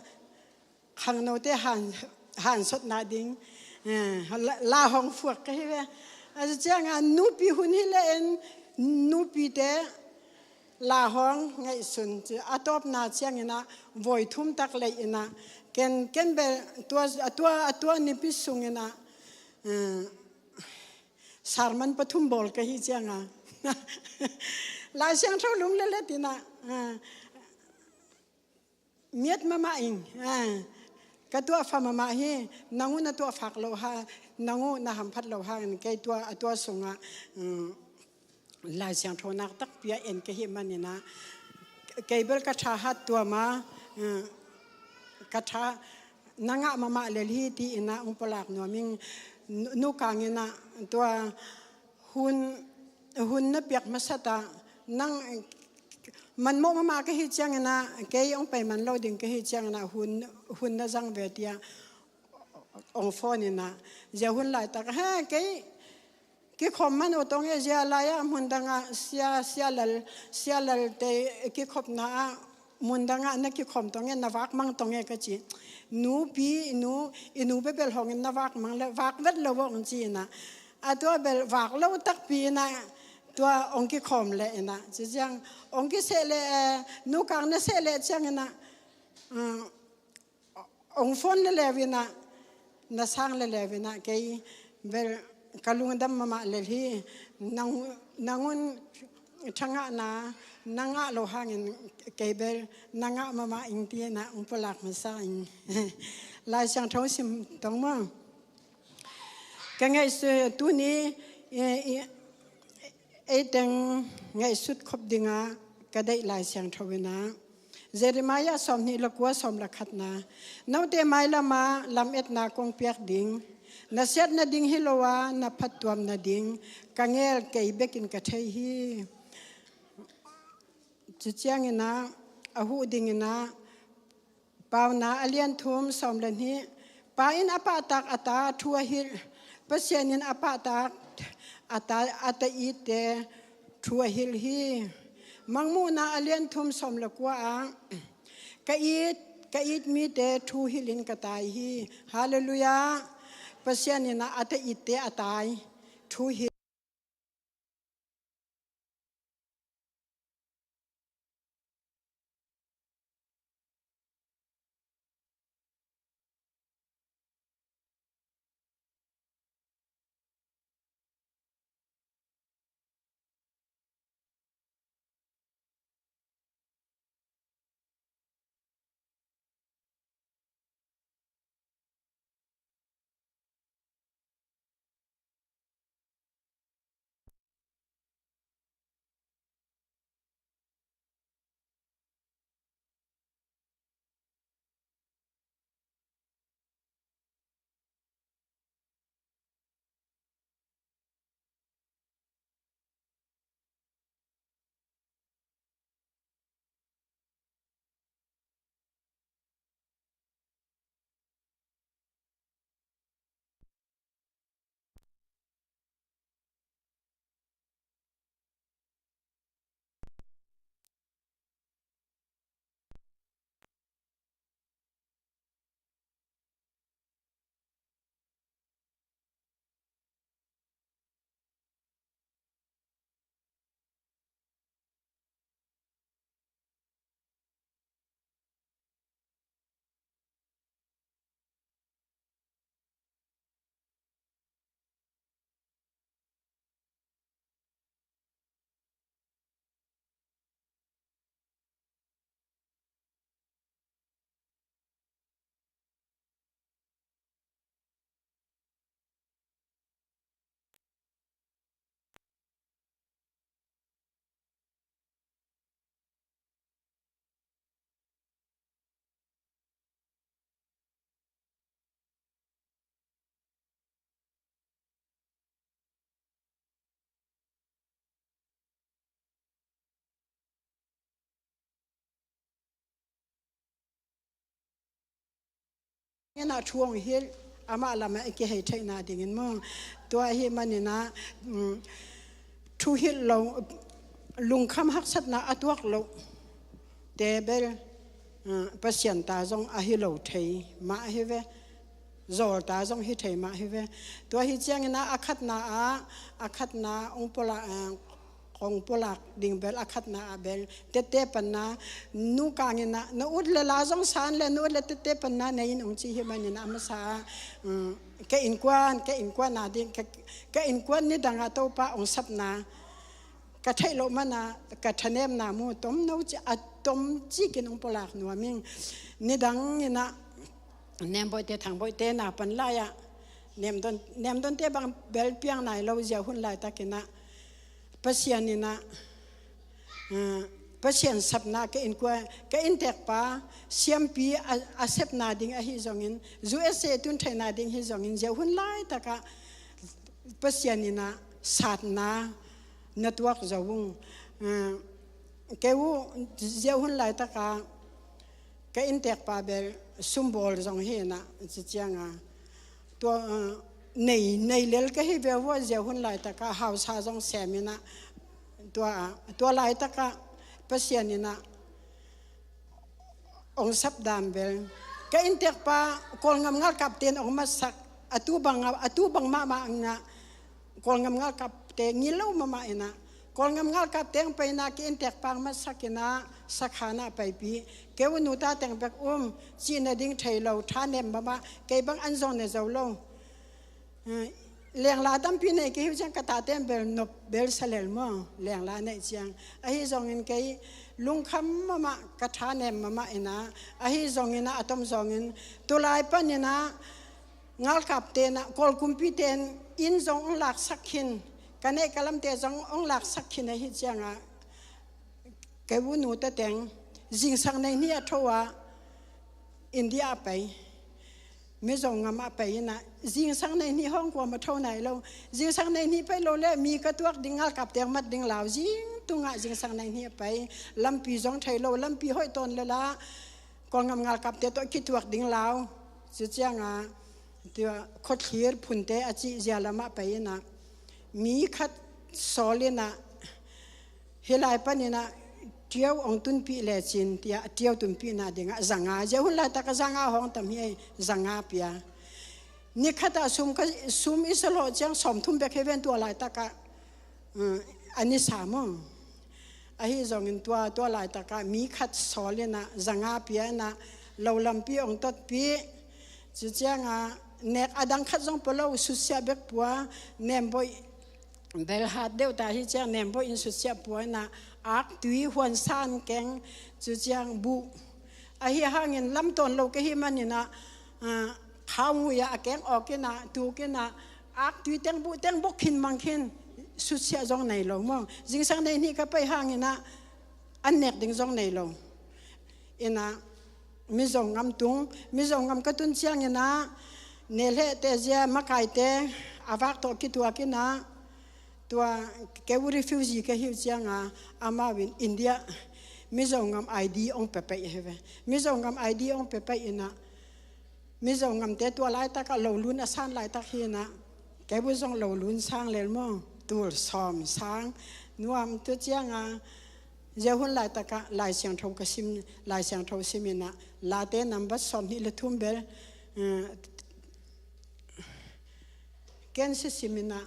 khangnote han, hansotna ding, eh, la, la hong phuak ka hi ve. A ci ciangah, nupi hun hi leh in, nupite la hong ngaihsun, a tawpna ciangin ah, voi thum tak lei in ah, ken, ken bel tua, a tua, a tua nipi sungin ah, eh, sermon pathum bawl ka hi ciangah, Lai Siangtho lunglelet in ah, eh, miat mahmah ing, ah, ka tuahfa mahmah hi, nang uh na tuahfak loh hang, nang uh na hamphat loh hangin kei tua, a tua sungah, um, Lai Siangtho nak takpi a en ka hih manin ah, kei bel ka tha hat tuam a, um, ka tha na ngah mahmah lel hi ci-in ah, ong pulak nuam ing, nu, nu kang in ah, tua hun, hun na piak masat ah, nang manmawh mahmah ka hi ciangin ah, kei ong pai man lo ding ka hi ciangin ah, hun, hun na zang ve ci-a ong phone in ah, zia hun laitak, he, kei kikhawm man uh tong e, zia lai-ah hmun dangah sia, sia lal, sia lalte kikhopna ah, hmun dangah na kikhawm tong e, na vakmang tong e ka ci. Nupi, i nu, i nu bebel hong in na vakmang leh, vak vet lo aw ong ci in ah, a tua bel vak lo takpi in ah, tua ong kikhawm leh in ah, ci ciang, ong kiseh leh, eh, nu kang na seh leh ciangin ah, um, ong phone leleu in ah, na sang leleu in ah, kei bel ka lungdam mahmah lel hi, nang, nang un thangahna na ngah loh hangin kei bel na ngah mahmah ing ci-in ah, ong pulak masa ing. Lai Siangtho sim tong maw. Ka ngaihsut tuni, eh, eh, ei teng ngaihsut khop dingah ka deih Lai Siangtho in ah, Jeremiah sawmnih le kua, sawm le khatna, note mailamah lametna kong piak ding, na siatna ding hi lo a, na phattuamna ding ka ngel kei bekin ka thei hi. Ci ciangin ah, a huh dingin ah, Paunak a lian thum, sawm le nih. Pa in a pahtak a ta thu a hilh, Pasian in a pahtak a ta, a ta itte thu a hilh hi. Mangmuhna a lian thum, sawm le kua ah, ka it, ka it mite thu hilhin ka tai hi. Halleluiah. Pasian in ah a ta itte a tai thu hilh. Inah thu hong hilh, amah lamah i kihei theihna dingin maw. Tua ahih maninah, um, thu hilh lo, lungkham haksatna a tuak loh te bel, uh, Pasian ta zong a hi lo thei mah hi ve. Zawl ta zong hi thei mah hi ve. Tua hi cianginah a khatna ah, a khatna hong pulak, uh, kong pulak ding bel a khatna ah bel tette panna, nu kanginah na ut le la zong san le na ut le tette panna nei in hong ci hi maninah a masa ah, um, ka innkuan, ka innkuan a ding, ka, ka innkuan nidangah Topa hong sapna ka theih loh mana ka thanemna mu tom no ci, a tom cikin hong pulak nuam ing. Nidanginah Nemboihte, Thangboihte na pan lai-ah Nemdon, Nemdonte bang bel piang nai lo zia hun laitakinah Pasian inah, ah, Pasian sapna ka innkuan, ka inntekpa siampi a, a sepna ding ahi zongin, U S A tun theihna ding hi zongin, zia hun laitakah Pasian inah satna na tuak zo ung. Ah, kei uh zia hun laitakah ka inntekpa bel sumbawl zong hi inah ci cianga tua, uh, nei, nei lel ka hi ve uh a, zia hun laitakah hausa zong sem inah tua, tua laitakah Pasian inah hong sapdan bel ka inntekpa Kawlngam ngalkapte in hong matsak, a tu bang, a tu bang mahmah inah Kawlngam ngalkapte ngil lo mahmah inah, Kawlngam ngalkapte hong pai inah ka inntekpa hong matsakinah sakhanah paipih. Kei uh nu ta teng bek um, cihna ding thei lo, thanem mahmah, kei bang an zong ne zo lo. Eh, lengla tampi nei ka hi uh ciang ka tate in bel nop bel sa lel maw, lengla neih ciang. Ahi zongin kei lungkham mahmah, ka thanem mahmah inah, ahi zonginah a tom zongin tulai paninah ngalkapte inah, Kawl kumpite in inn zong hong laksak khin, ka neih ka lamte zong hong laksak khin ahi ciangah kei uh nu ta teng zingsang nei hnih a tho ah India a pai, Mizo ngam a pai inah, zingsang nei hnih hong kuam a tho nai lo. Zingsang nei hnih pai lo le mi ka tuak ding, ngalkapte hong mat ding lau, zing tungah zingsang nei hnih a pai, lampi zong thei lo, lampi hoih tawn le la Kawlngam ngalkapte tawh kituak ding lau. Cu ciangah tua khuathlir phunte a cih zia lamah pai inah mi khat sawl inah, hih lai paninah ṭio hong tunpih lecin tiah ṭio tunpihna dingah zanga, zia hun laitakah zanga hong tam hi ei, zanga pia. Ni khatah sum ka, sum i salawh ciang sawmthum bek hi ven tua laitakah, um, a nisa maw. Ahi zongin tua, tua laitakah mi khat sawl inah zanga pia inah lo lampi hong totpih. Cu ciangah nek a dang khat zong pua lo, sutsiah bek pua, Nemboih bel hat deuh ta hi ciang Nemboih in sutsiah pua inah aktui huansan keng, cu ciang buh. Ahi hangin lamtawn lo ka hi maninah, ah, khau ngui ah a keng awk inah, tuk inah, aktui teng buh teng bok khin mang khin, sutsiah zong nei lo maw. Zingsang nei hnih ka pai hanginah an nek ding zong nei lo. Inah Mizo ngam tung, Mizo ngam ka tun cianginah nelhehte zia makaite a vak tawh kituak inah, tua kei uh refugee ka hi uh cianga amau in India Mizo ngam I D hong pia paih hi ve. Mizo ngam I D hong pia paih inah Mizo ngamte tua laitakah lo lun a san laitak hi inah, kei uh zong lo lun sang lel maw, tul sawm sang nuam. Tua cianga zia hun laitakah Lai Siangtho ka sim, Lai Siangtho sim inah Late nambat sawmhnih le thum bel, eh, ken sisim inah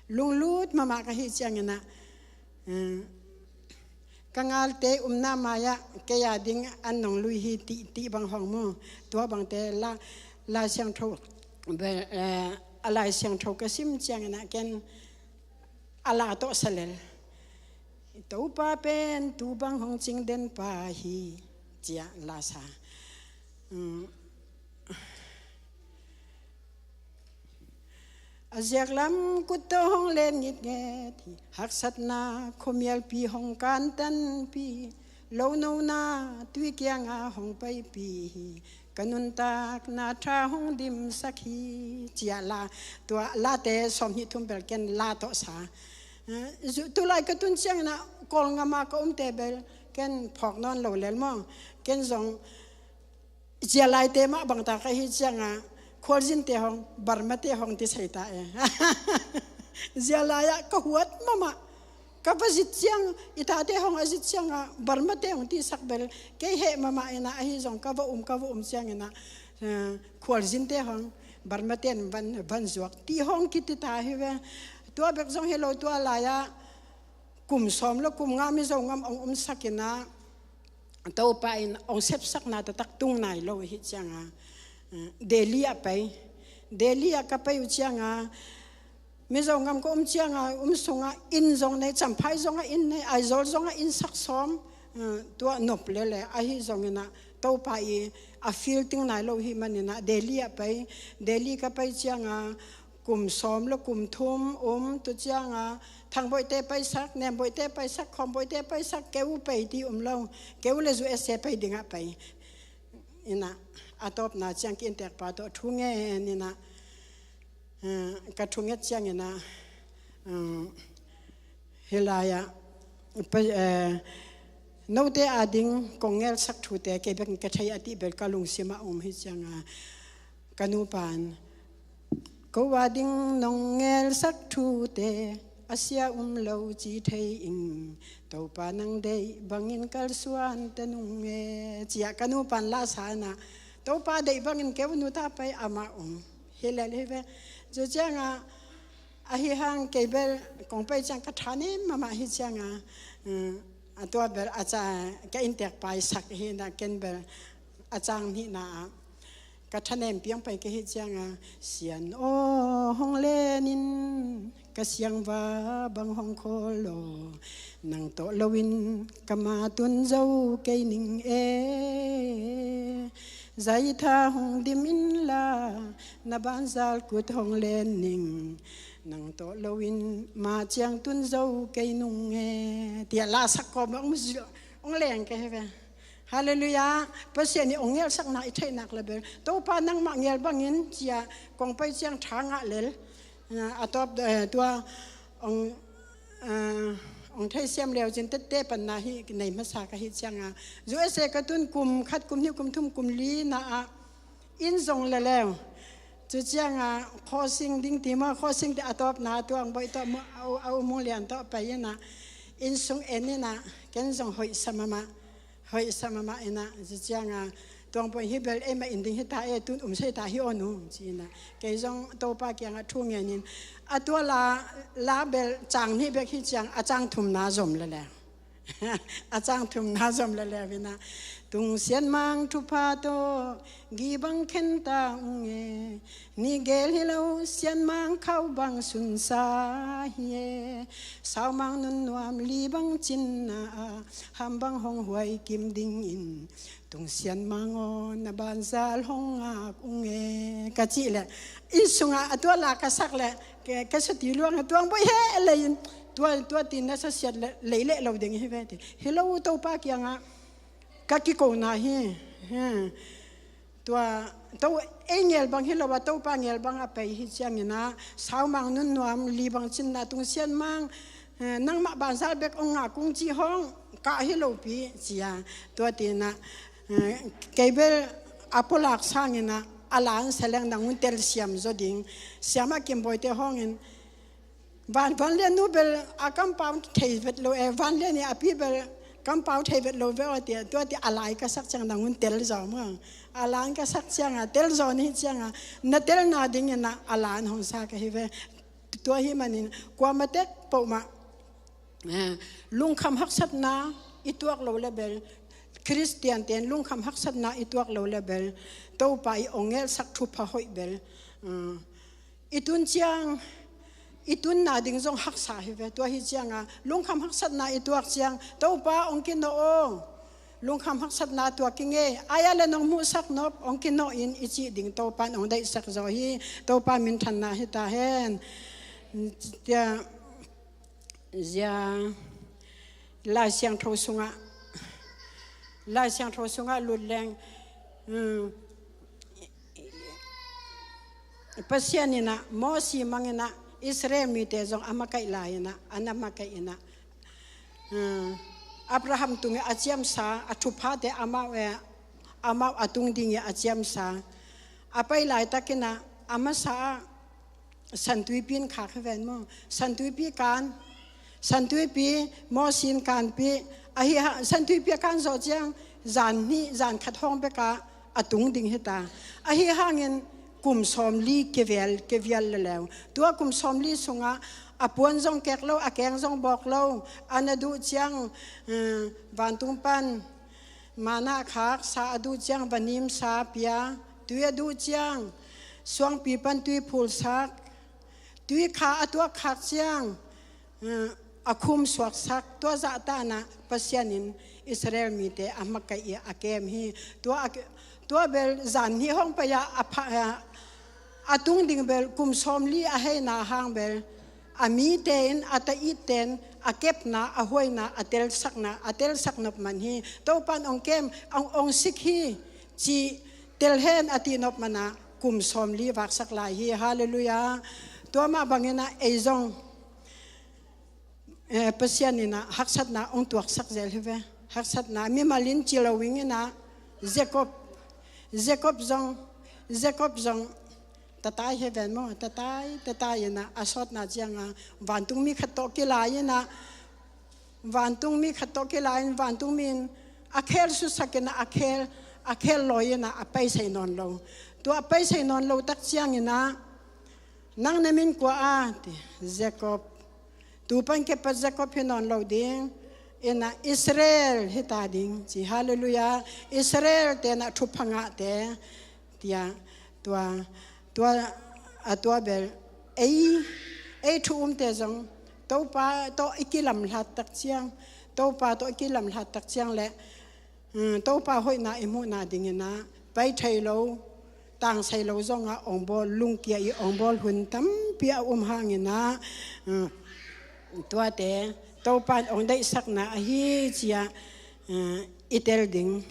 lunglut mahmah ka hih cianginah, eh, ka ngalte umna mai-ah kei a ding an nong lui hi ti, ti bang hong mu. Tua bangte la, Lai Siangtho, eh, a Lai Siangtho ka sim cianginah ken a la tawh sa lel. Topa pen tu bang hong cing den pa hi, ciah la sa. Um, a ziaklam kut tawh hong len ngitnget hi, haksatna khuamialpi hong kantanpi, lo nona tui kianga hong paipi hi, ka nuntakna tha hong dimsak hi, ciah la, tua late sawmhnih thum bel ken la tawh sa. Eh, zu-, tulai ka tun cianginah Kawlngama ka umte bel ken phawk nawn lo lel maw. Ken zong Zia laite mah bangta ka hi cianga, khualzinte hong, Barmate hong ti saita e. Zia lai-ah ka huat mahmah. Ka va zit ciang, i tate hong a zit cianga, Barmate hong ti sak bel, kei heh mahmah ina, ahi zong ka va um, ka va um ciangina, eh, khualzinte hong, Barmate in van, van zuak. Ti hong kiti ta hi ve. Tua bek zong hi lo, tua lai-ah, kum sawm le kum nga Mizo ngam ong um sakina, Topa in ong sepsakna taktak tung nai lo hi cianga, eh, Delhi ah pai. Delhi ah ka pai uh cianga, Mizo ngam ka um cianga, um sunga inn zong nei, Champhai zonga inn nei, Aizawl zonga inn sak sawm, eh, tua nop lele, ahi zongina, Topa i a feel ting nai lo hi manina, Delhi ah pai. Delhi ka pai cianga, kum sawm le kum thum um, tu cianga, Thangboihte paisak, Nemboihte paisak, Khawmboihte paisak, keu pei ti um lo, keu le U S A pei dingah pei. Ina, a tawpna ciang ki inntekpa tawh thu ngen ina, eh, ka thunget ciangina, eh, hi lai-ah, pa-, eh, note ading kong ngelsak thute, kei bekin ka thei a ti bel ka lungsimah um hi cianga, ka nupa in, ko ading nong ngelsak thute, a sia um lo ci thei ing, Topa nang deih bangin kalsuan ta nung e, cia ka nupa in lasa ina, Topa deih bangin keu nuta pai amah um. Hi lel hi ve. Cu cianga, ahi hang kei bel kong pai ciang ka thanem mahmah hi cianga, eh, a tua bel a ca, ka inntek paisak hi na, ken bel a cang hnihna ah ka thanem piang pai ka hi cianga, Sian aw hong lenin ka siangva bang hong khawl aw, nang tawh loin ka ma tun zo kei ning e. Zaitha hong dim inla, na banzal kut hong len ning, nang tawh loin ma ciang tun zo kei nung e. Tia lasak kawm ong, ong leng ka hi ve. Halleluiah. Pasian i ong ngelsakna i theihnak le bel, Topa nangmah ngel bangin cia kong pai ciang tha ngah lel. A tawp, eh, tua ong, eh, ong theisiam leu cin tette panna hi nei hmasa ka hi cianga, U S A ka tun kum khat, kum hnih, kum thum, kum li na ah inn zong le leu. Cu cianga khawsing ding ti maw, khawsing ti a tawpna tuang boih tawh mu-, a, a u mung lian tawh pai ina, inn sung en ina, ken zong hoih sa mahmah. Hoih sa mahmah ina, ci cianga, tuang boih hi bel eimah in ding hi ta e, tun um sei ta hi aw nu, ci ina. Kei zong Topa kiangah thu ngenin, a tua la, la bel cang nih bek hi ciang, a cang thumna zom le leu. A cang thumna zom le leu ina. Tungsian mang thupha tawh, gi bang khen ta ung e. Ni gel hi lo, sian mang khau bang sunsa hi e. Sau mang nun nuam li bang cinna a, ham bang hong huai kim dingin, tungsian mang aw na banzal hong ngak ung e, ka cih leh, inn sungah a tua la ka sak leh, ka, ka suti luang a tuang boih he leiin, tua, tua ti na sasiat leh, lei leh lo ding hi ve ti. Hi lo, Topa kiangah ka kikona hi. He. Tua, to, ei ngel bang hi lo a, Topa ngel bang a pei hi ciangina, sau mang nun nuam li bang cinna, tungsian mang, eh, nangmah banzal bek ong ngak ung ci hong, kah hi lo pi, cia. Tua tina, eh, kei bel a pulak sangina, a lan sa leng nang un tel siam zaw ding, siam a Kimbawite hongin, Van, Vanlian nu bel a kampau thei vet lo e, Vanlian i a pi bel kampau thei vet lo ve aw tia, tua tia a lai ka sak ciang nang un tel zaw maw. A lan ka sak cianga, tel zaw ni cianga, na telna dingina a lan hong sa ka hi ve. Tua hi manin, kuama tek peuhmah, eh, lungkham haksatna i tuak lo le bel, Khristian ten lungkham haksatna i tuak lo le bel, Topa i ong ngelsak thupha hoih bel, eh, I tun ciang, i tunna ding zong haksa hi ve, tua hi cianga, lungkham haksatna i tuak ciang, Topa ong kinawh aw, lungkham haksatna tuak i ngei, ai a le nong muhsak nop, ong kinawh in i cih ding, Topa in ong deihsak zaw hi, Topa minthanna hi ta hen. Tia, Zia Lai Siangtho sungah, Lai Siangtho sungah lut leng, um, Pasian inah, Mosi manginah, Israel mite zong a makaih lai inah, a na makaih inah, um, Abraham tungah a ciamsa, a thuphate amau e, amau a tung ding i a ciamsa. A pai laitakin ah a masa ah Santuipi in khak hi ven maw. Santuipi kan, Santuipi Mawsi in kanpih. Ahi hang Santuipi a kan zawh ciang zan hnih zan khat hawng bekah a tung ding hi ta. Ahi hangin kum sawmli kivial kivial leleu. Tua kum sawmli sungah a puan zong kek lo, a keng zong bawk lo. A na duh ciang, eh, vantung pan mana khak, sa a duh ciang vanim sa pia, tui a duh ciang suangpi pan tui phulsak, tui kha a tuak khak ciang, eh, a khum suaksak. Tua zahtakna Pasian in Israel mite a makaih i a kem hi. Tua a, tua bel zan hnih hawng pai a, a pha, a, a tung ding bel kum sawmli a heina hang bel a mite in, a ta itte in a kepna, a huaina, a telsakna, a telsak nop man hi. Topan ong kem, ong, ong sik hi, ci tel hen a ti nop mana kum sawmli vaksak lai hi. Halleluiah. Tua mah bangin ah ei zong, eh, Pasian in ah haksatna ong tuaksak zel hi ve. Haksatna mimal in ci lo ing in ah Jacob, Jacob zong, Jacob zong tatai hi ven maw, tatai, tatai in ah a sawtna ciang ah vantungmi khat tawh kilai in ah, vantungmi khat tawh kilai in vantungmi in a khel sutsak in ah a khel, a khel lawi in ah a paisei nawn lo. Tua a paisei nawn lo tak ciang in ah, nang na min kua a, ti, Jacob. Tu pan kipat Jacob hi nawn lo ding, in ah Israel hi ta ding, ci. Halleluiah. Israel te in ah thupha ngahte, tiah tua, tua, a tua bel ei, ei thu umte zong Topa tawh i kilamhlat tak ciang, Topa tawh i kilamhlat tak ciang le, um, Topa hoihna i hmuhna ding in ah pai thei lo, tangsei lo zong ah ong bawl, lungkia i ong bawl hun tampi a um hang in ah, um, tuate Topan ong deihsakna ahi ci a, um, i tel ding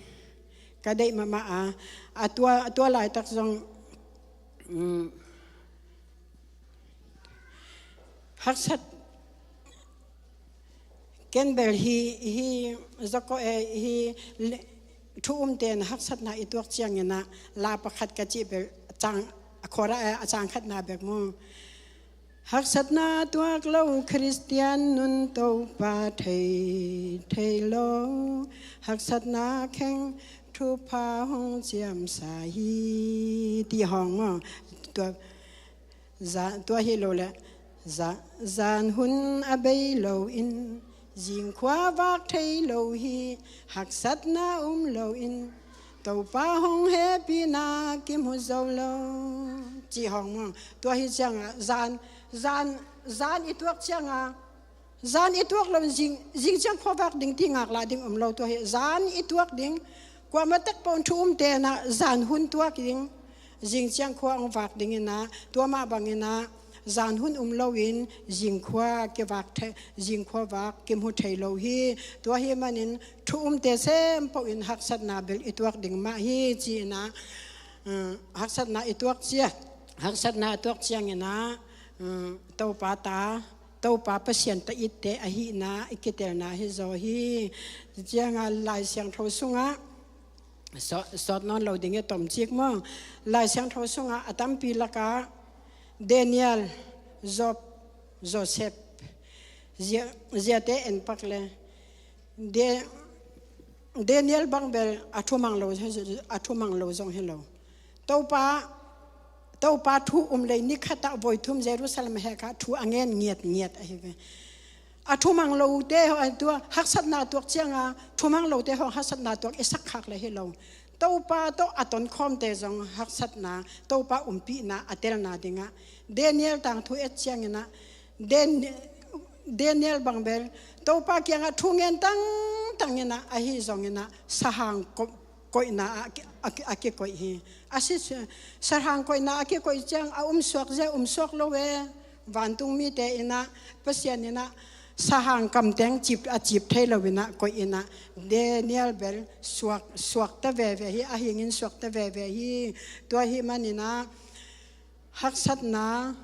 ka deih mahmah a. A tua, a tua laitak zong, um, haksat, ken bel hi, hi, zako e, hi, le, thu umte in haksatna i tuak ciang in ah, la pakhat ka cih bel, cang, a khora, eh, a cang khatna bek maw. Haksatna tuak lo Khristian nun Topa thei, thei lo. Haksatna kheng thupha hong ciamsa hi, ti hong maw. Tua, za, tua hi lo le, za, zan hun a bei lo in, zingkhua vak thei lo hi, haksatna um lo in, Topa hong hehpihna kimu zo lo, ci hong maw. Tua hi ciang ah, zan, zan, zan i tuak ciang ah, zan i tuak lo in zing, zing ciang khua vak ding ti ngaklah ding um lo. Tua hi zan i tuak ding, kuamah tek peuh in thu umte in ah zan hun tuak ding, zing ciang khua hong vak ding in ah, tua mah bang in ah, zan hun um lo in zing khua kivak thei, zing khua vak kimu thei lo hi. Tua hi manin thu umte sem peuh in haksatna bel i tuak ding mah hi, ci in ah, um, haksatna i tuak ciang, haksatna i tuak ciang in ah, um, Topa ta, Topa Pasian ta itte ahihna i kitelna hi zaw hi. Ciang ah Lai Siangtho sungah sawt, sawt nawn lo ding i tomcik maw. Lai Siangtho sungah a tampi lakah Daniel, Job, Joseph, zia, ziate en pak le. De, Daniel bang bel a thumang lo, a thumang lo zong hi lo. Topa, Topa thu um lei ni khat ah voi thum Jerusalem hek ah thu a ngen ngiatngiat ahi ve. A thumang lote, tua haksatna tuak ciang ah thumang lote hong haksatna tuak i sak khak le hi lo. Topa tawh a tonkhawmte zong haksatna, Topa umpihna a telna ding ah Daniel tangthu et ciang in ah, Dan, Daniel bang bel Topa kiangah thu ngen tangtang in ah, ahi zong in ah sahang ko, koihna ah a ki, a ki, a kikoih hi. A si, sahang koihna a kikoih ciang a um suak zia, um suak lo e. Vantung mite in ah, Pasian in ah sahang kamteng cip, a cip thei lo in ah koih in ah, Daniel bel suak, suakta veve hi, a hingin suakta veve hi. Tua hi man in ah haksatna,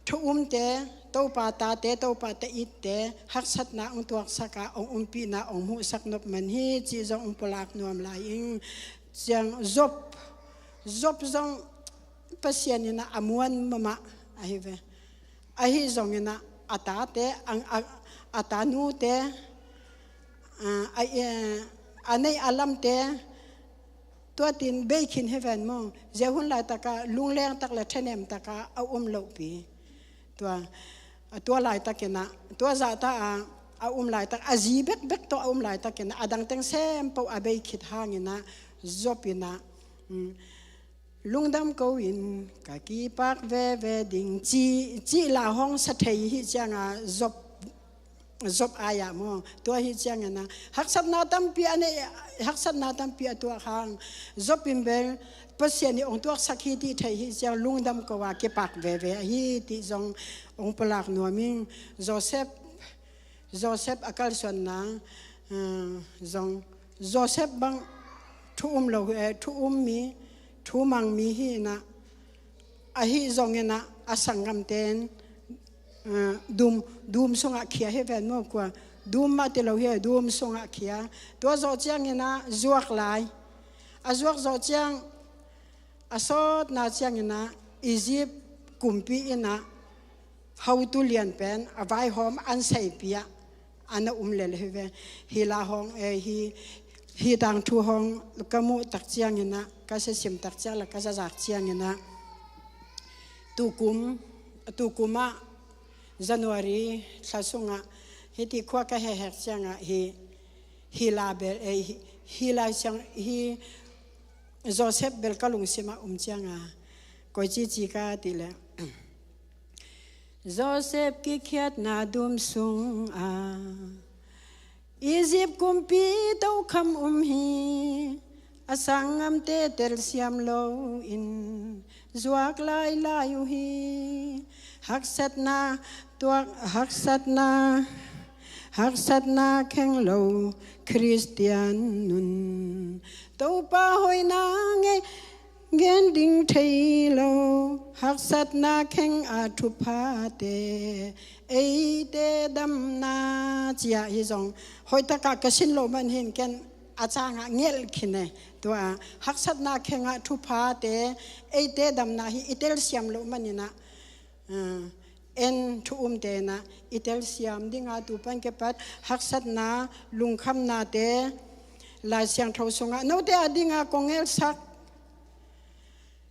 thu umte, Topa tate, Topa ta itte haksatna ong tuaksak a, ong umpihna ong muhsak nop man hi, ci zong ong pulak nuam lai ing. Siang Job, Job zong Pasian in a muan mahmah ahi ve. Ahi zongin a tate, a, a, a tanute, a, a, a nei a lamte, tua tin bei khin hi ven maw. Zia hun laitak a lungleng tak le thanem tak a a um lopi. Tua, tua laitakin a, tua zahta a, a um laitak, a zi bekbek tawh a um laitakin a, a dang teng sem peuh a bei khit hangin a, Job in a, um, lungdam ko in ka kipak veve ding, ci, cih la hong sa thei hi ciang a, Job, Job ai-ah maw. Tua hi ciangin a, haksatna tampi a nei, haksatna tampi a tuak hang, Job in bel Pasian in hong tuaksak hi cih thei hi ciang lungdam ko a kipak veve ahi cih zong hong pulak nuam ing. Joseph, Joseph a kalsuanna, eh, zong Joseph bang thu um lo, eh, thu um mi, thu mang mi hi in a, ahi zongin a, a sanggamten, eh, dum, dum sungah khia hi ven maw. Kua, dum mah ti lo hi, dum sungah khia. Tua zawh ciangin a zuak lai. A zuak zawh ciang, a sawtna ciangin a Egypt kumpi in a hotu lian pen a vaihawm an seipih a, a na um lel hi ve. Hi la hong, eh, hi, hi tangthu hong ka muh tak ciangin a, ka sisim tak ciang le ka zazak ciangin a, tukum, tukum ah January thla sungah hiti khua ka hehhek ciangah hi, hi la bel, eh, hi, hi la ciang, hi Joseph bel ka lungsim ah um ciang a, koi cici ka ti le, Joseph kikhiatna dum sung a Egypt kumpi tokham um hi, a sanggamte telsiam lo in zuak lailai uh hi. Haksatna tuak, haksatna, haksatna kheng lo Khristian un Topa hoihna ngei gen ding thei lo, haksatna kheng a thuphate, eite damna, ci-a hi zong hoih takah ka sin loh man hin ken a cangah ngelh khin e. Tua haksatna kheng a thuphate, eite damna hi i telsiam loh manin a, ah, en thu umte in a i telsiam ding a, tu pan kipat haksatna, lungkhamnate, Lai Siangtho sungah note a ding a kong ngelsak,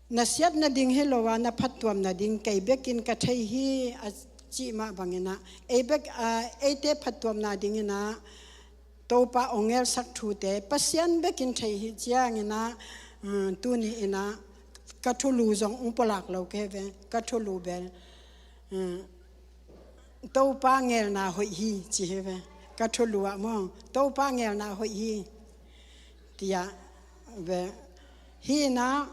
na siatna ding hi lo a, na phattuamna ding kei bekin ka thei hi, a cih mah bangin a, ei bek, a, eite phattuamna dingin a Topa hong ngelsak thute Pasian bekin thei hi ciangin a, um, tuni in a ka thulu zong hong pulak lo ka hi ve, ka thulu bel, um, Topa ngelna hoih hi, ci hi ve. Ka thulu ah maw, Topa ngelna hoih hi, tiah ve. Hi in a,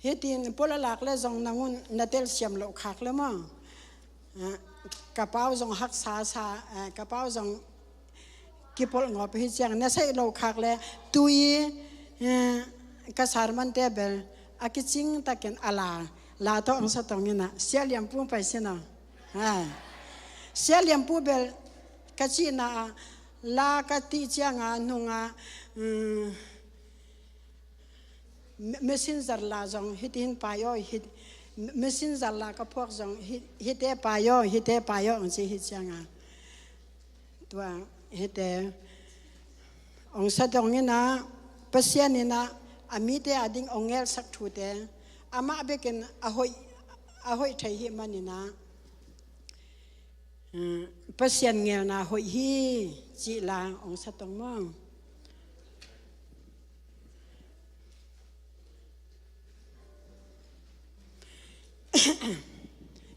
hitin pulak le zong nangun na telsiam loh khak le maw. Ah, ka pau zong haksa sa, ah, ka pau zong kipolh ngawp hi ciang na saih lo khak le tui, eh, ka sermon te bel a kicing takin a la, la tawh hong sa tong in a, Sia Lianpu pai sin aw. Ah. Sia Lianpu bel ka cihna a, la ka tih ciang a nung a, um, me-, messenger la zong hitihin pai aw, hit, messenger la ka phuak zong hi, hite pai aw, hite pai aw, hong ci hi ciang a. Tua, hite hong sa dong in a, Pasian in a, a mite a ding hong ngelsak thute, amah bekin a hoih, a hoih thei hi manin a, um, Pasian ngelna hoih hi, cih la hong sa tong maw.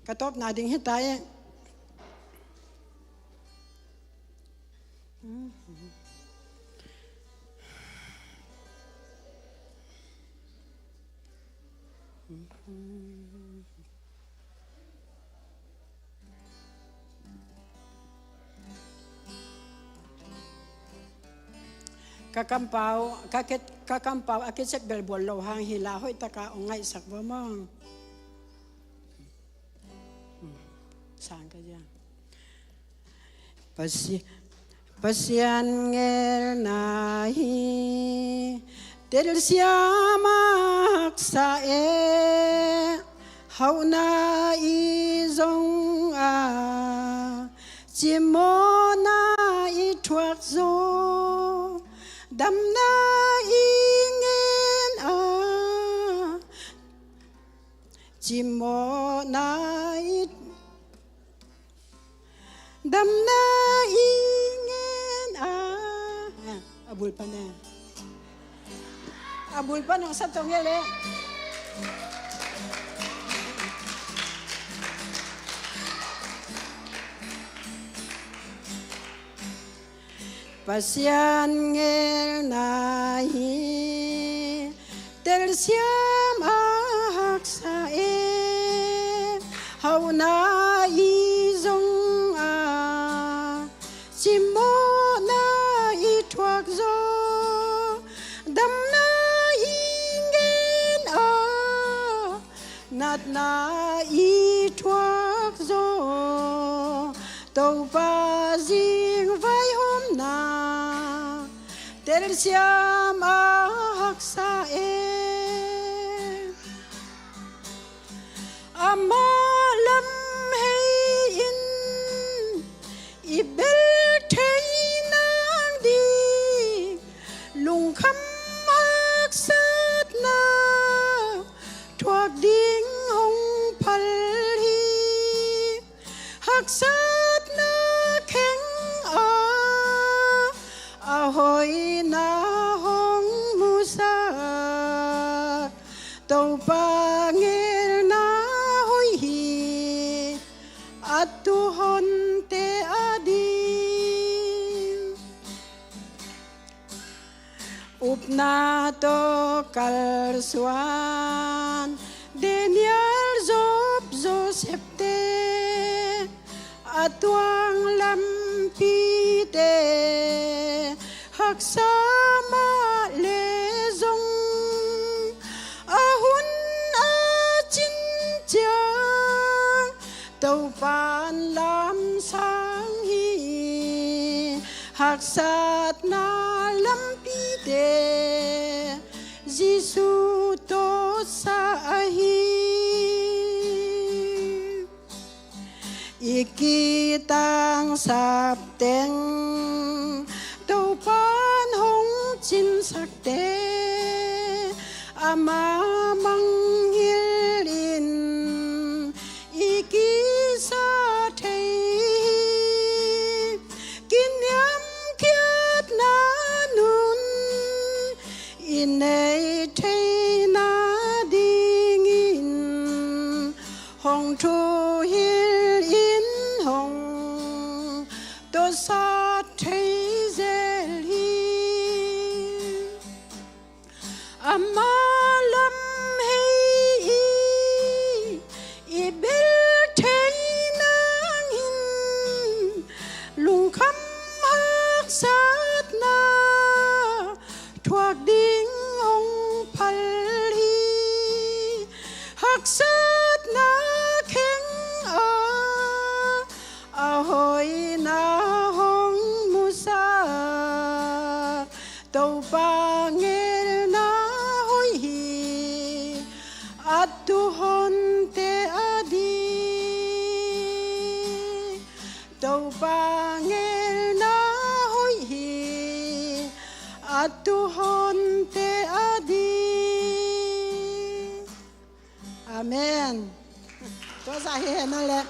Ka tawpna ding hi ta e. Ka kampau, ka ke-, ka kampau a kicek bel bual lo hang hi la hoih taka hong ngaihsak vo maw. Sang ka zia. Pasi-, Pasian ngelna hi, Telsiam a haksa e, hauhna i zong a, cimawhna i thuak zaw, damna i ngen a, cimawhna i, damna i ngen a. A bul pan e. A bul pan hong sa tong e le. Pasian ngelna hi telsiam a haksa e, hauhna i zong a, cimawhna i thuak zaw, damna i ngen a, natna i thuak zaw, Topa zing vaihawmna telsiam a haksa e. Amah lam hei in i bel thei nang ding, lungkham haksatna thuak ding hong phal hi. Haksatna kheng a, a hoihna hong musak, Topa ngelna hoih hi, a tuuhonte a ding. Upna tawh kalsuan Daniel, Job, Joseph-te, a tuang lampite haksa mah leh zong, a hun a cin ciang Topa'n lamsang hi. Haksatna lampite Jesu tawh sa ahi. I kitangsap teng Topa'n hong cinsakte, ama mangngilh in i kisa thei hi. Kiniamkhiatna nun i nei theihna dingin hong thuhilh in hong tawsat thei zel hi. Ama lam hei i, i bel thei nang in lungkham haksatna thuak ding hong phal hi. Haksatna kheng a, a hoihna hong musak, Topa ngelna hoih hi. A tuuhonte a ding, Topa ngelna hoih hi. A tuuhonte a ding. Amen. Tua zah hi hen a le.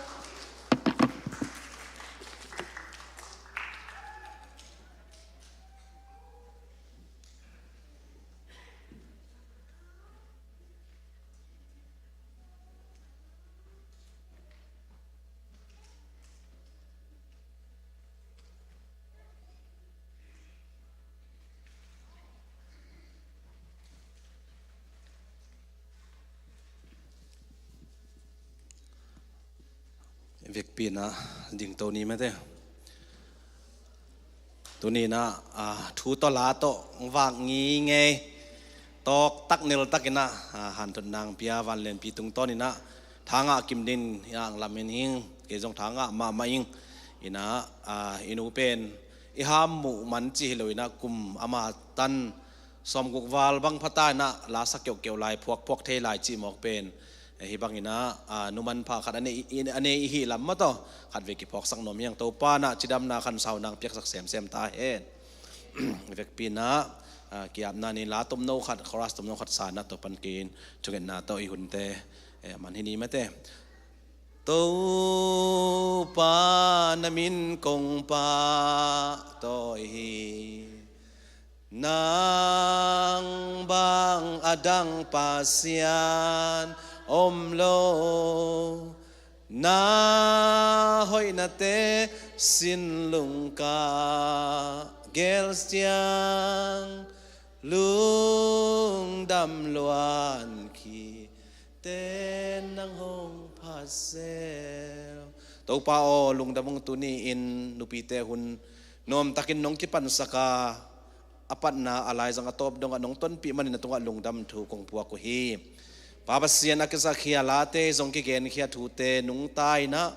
Vekpi-in ah dingto ni mate. Tuni-in ah, ah, thu tawh la tawh vak ngingei, tawktak niltakin ah, ah, hanthotna hong pia vanlianpi tungtawnin ah thangah kim dingin ah lam in hing, kei zong thangah mahmah ing. In ah, ah, i nu pen i ham muh man ci hi lo in ah kum ama tan sawmguk val bang phata inah la sa keuhkeuh lai, phuakphuak thei lai cih mawk pen, eh, hih bang inah, ah, numan pha khat a nei, a nei i hih lam mah tawh khatvei kiphawksak nuam hi hang. Topa inah cidamna khansau nang piaksak semsem ta hen. Vekpi inah, ah, ki-apna ni, la tomno khat, chorus tomno khat sa inah tua pan kei in thungetna tawh i hunte, eh, man hi ni mate. Topa na min kong pahtawi hi. Nang bang a dang Pasian om lo. Na hoihnate sinlung ka gel ciang, lungdam luan khite nang hong phatsel. Topa aw, lungdam ung. Tuni-in nupite hun nuamtakin nong kipansak a, a patna a laizang a tawp dongah nong tonpih manin na tungah lungdam thu kong puak uh hi. Pa Pasian, a kisakhia late zong kigenkhia thute nungta inah,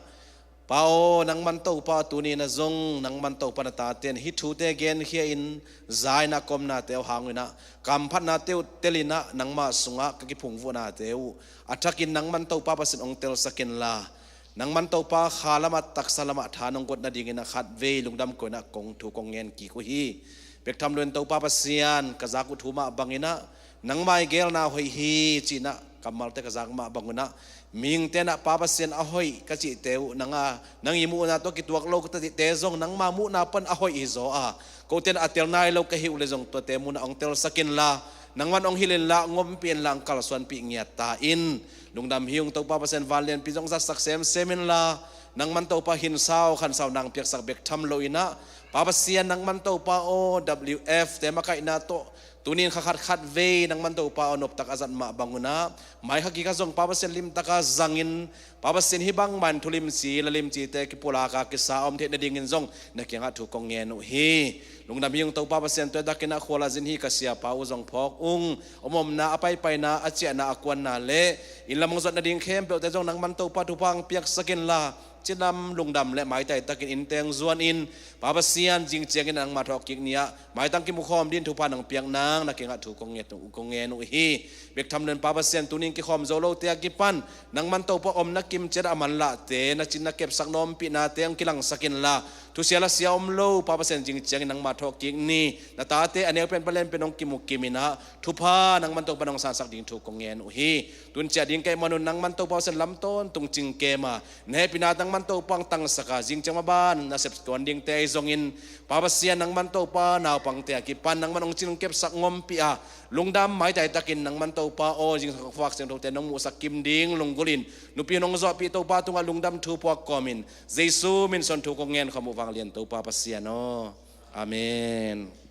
Pa aw, nangman Topa tuni inah zong nangman Topa na tate in hih thute genkhia in, za inah ka omnate uh hang uh inah, kamphatnate uh tel inah nangmah sungah ka kiphungvuhnate uh a thakin nangman Topa Pasian hong telsak inla, nangman Topa kha lamah taksa lamah tha nong guat nadingin a khatvei lungdam ko inah kong thu kong ngen kik uh hi. Bek tham loin Topa Pasian, ka zak uh thu mah bang inah, nangmah i gelna hoih hi ci inah kammalte ka zak mah bang uh inah, mihingte inah Pa Pasian a hoih ka cihte uh nang a, nang i muhna tawh kituak lo ka cihte zong nangma muhna pan a hoih hi zaw a, kote inah a tel nai lo ka hih uh leh zong tuate munah hong telsak inla, nangman hong hilh inla, hong ompih inla, hong kalsuanpih ngiat ta in. Lungdam hi ung. Topa Pasian, vanlianpi zong zatsak semsem inla, nangman Topa hinsau khansau nang piaksak bek tham lo inah, Pa Pasian, nangman Topa aw, W F te makaihna tawh tuni-in kha khat khatvei nangman Topa aw noptak a zat mah bang uh inah, mai kha kik ah zong Pa Pasian limtak a zangin, Pa Pasian, hih bang man thulimci, lalimcite kipulak a kisa a om theih nadingin zong na kiangah thu kong ngen uh hi. Lungdam hi ung. Topa Pasian, tua tak inah khual a zin hih ka siapa uh zong phawk ung. Om omna, a paipaina, a ciahna, a kuanna le inn lam hong zuat nading khempeuhte zong nangman Topa thupha hong piaksak inla, cihnam lungdam le maitai takin innte hong zuan in, Pa Pasian, zing ciangin nangma thawhkik ni-ah maitang kimukhawm dingin thupha nang piak nang na kiangah thu kong ngen uh, kong ngen uh hi. Bek tham loin Pa Pasian, tuni-in kikhawm zo lote a kipan nangman Topa omna kimciat a manlahte, na cin na kepsak na ompihnate hong kilangsak inla, thusia lasia om lo, Pa Pasian, zing ciangin nangma thawhkik ni, na tate a neu pen palen pen hong kimukim inah, thupha nangman Topa nong sansak ding thu kong ngen uh hi. Tun ciah ding ka hih manun nangman Topa Pasian, lam tawntung cingkem a, na hehpihna nangman Topa hong tangsak a, zing ciang maban na sep tuan dingte ahi zongin, Pa Pasian, nangman Topa naupangte a kipan nangman hong cin hong kepsak hong ompih a, lungdam maitai takin nangman Topa aw, zingsang khua siangthote nong muhsak kim ding lunggulhin nupi hun hong zawhpih Topa tungah lungdam thu puak kawmin, Jesu min suang thu kong ngen khawm uh, vanglian Topa Pasian aw. Amen.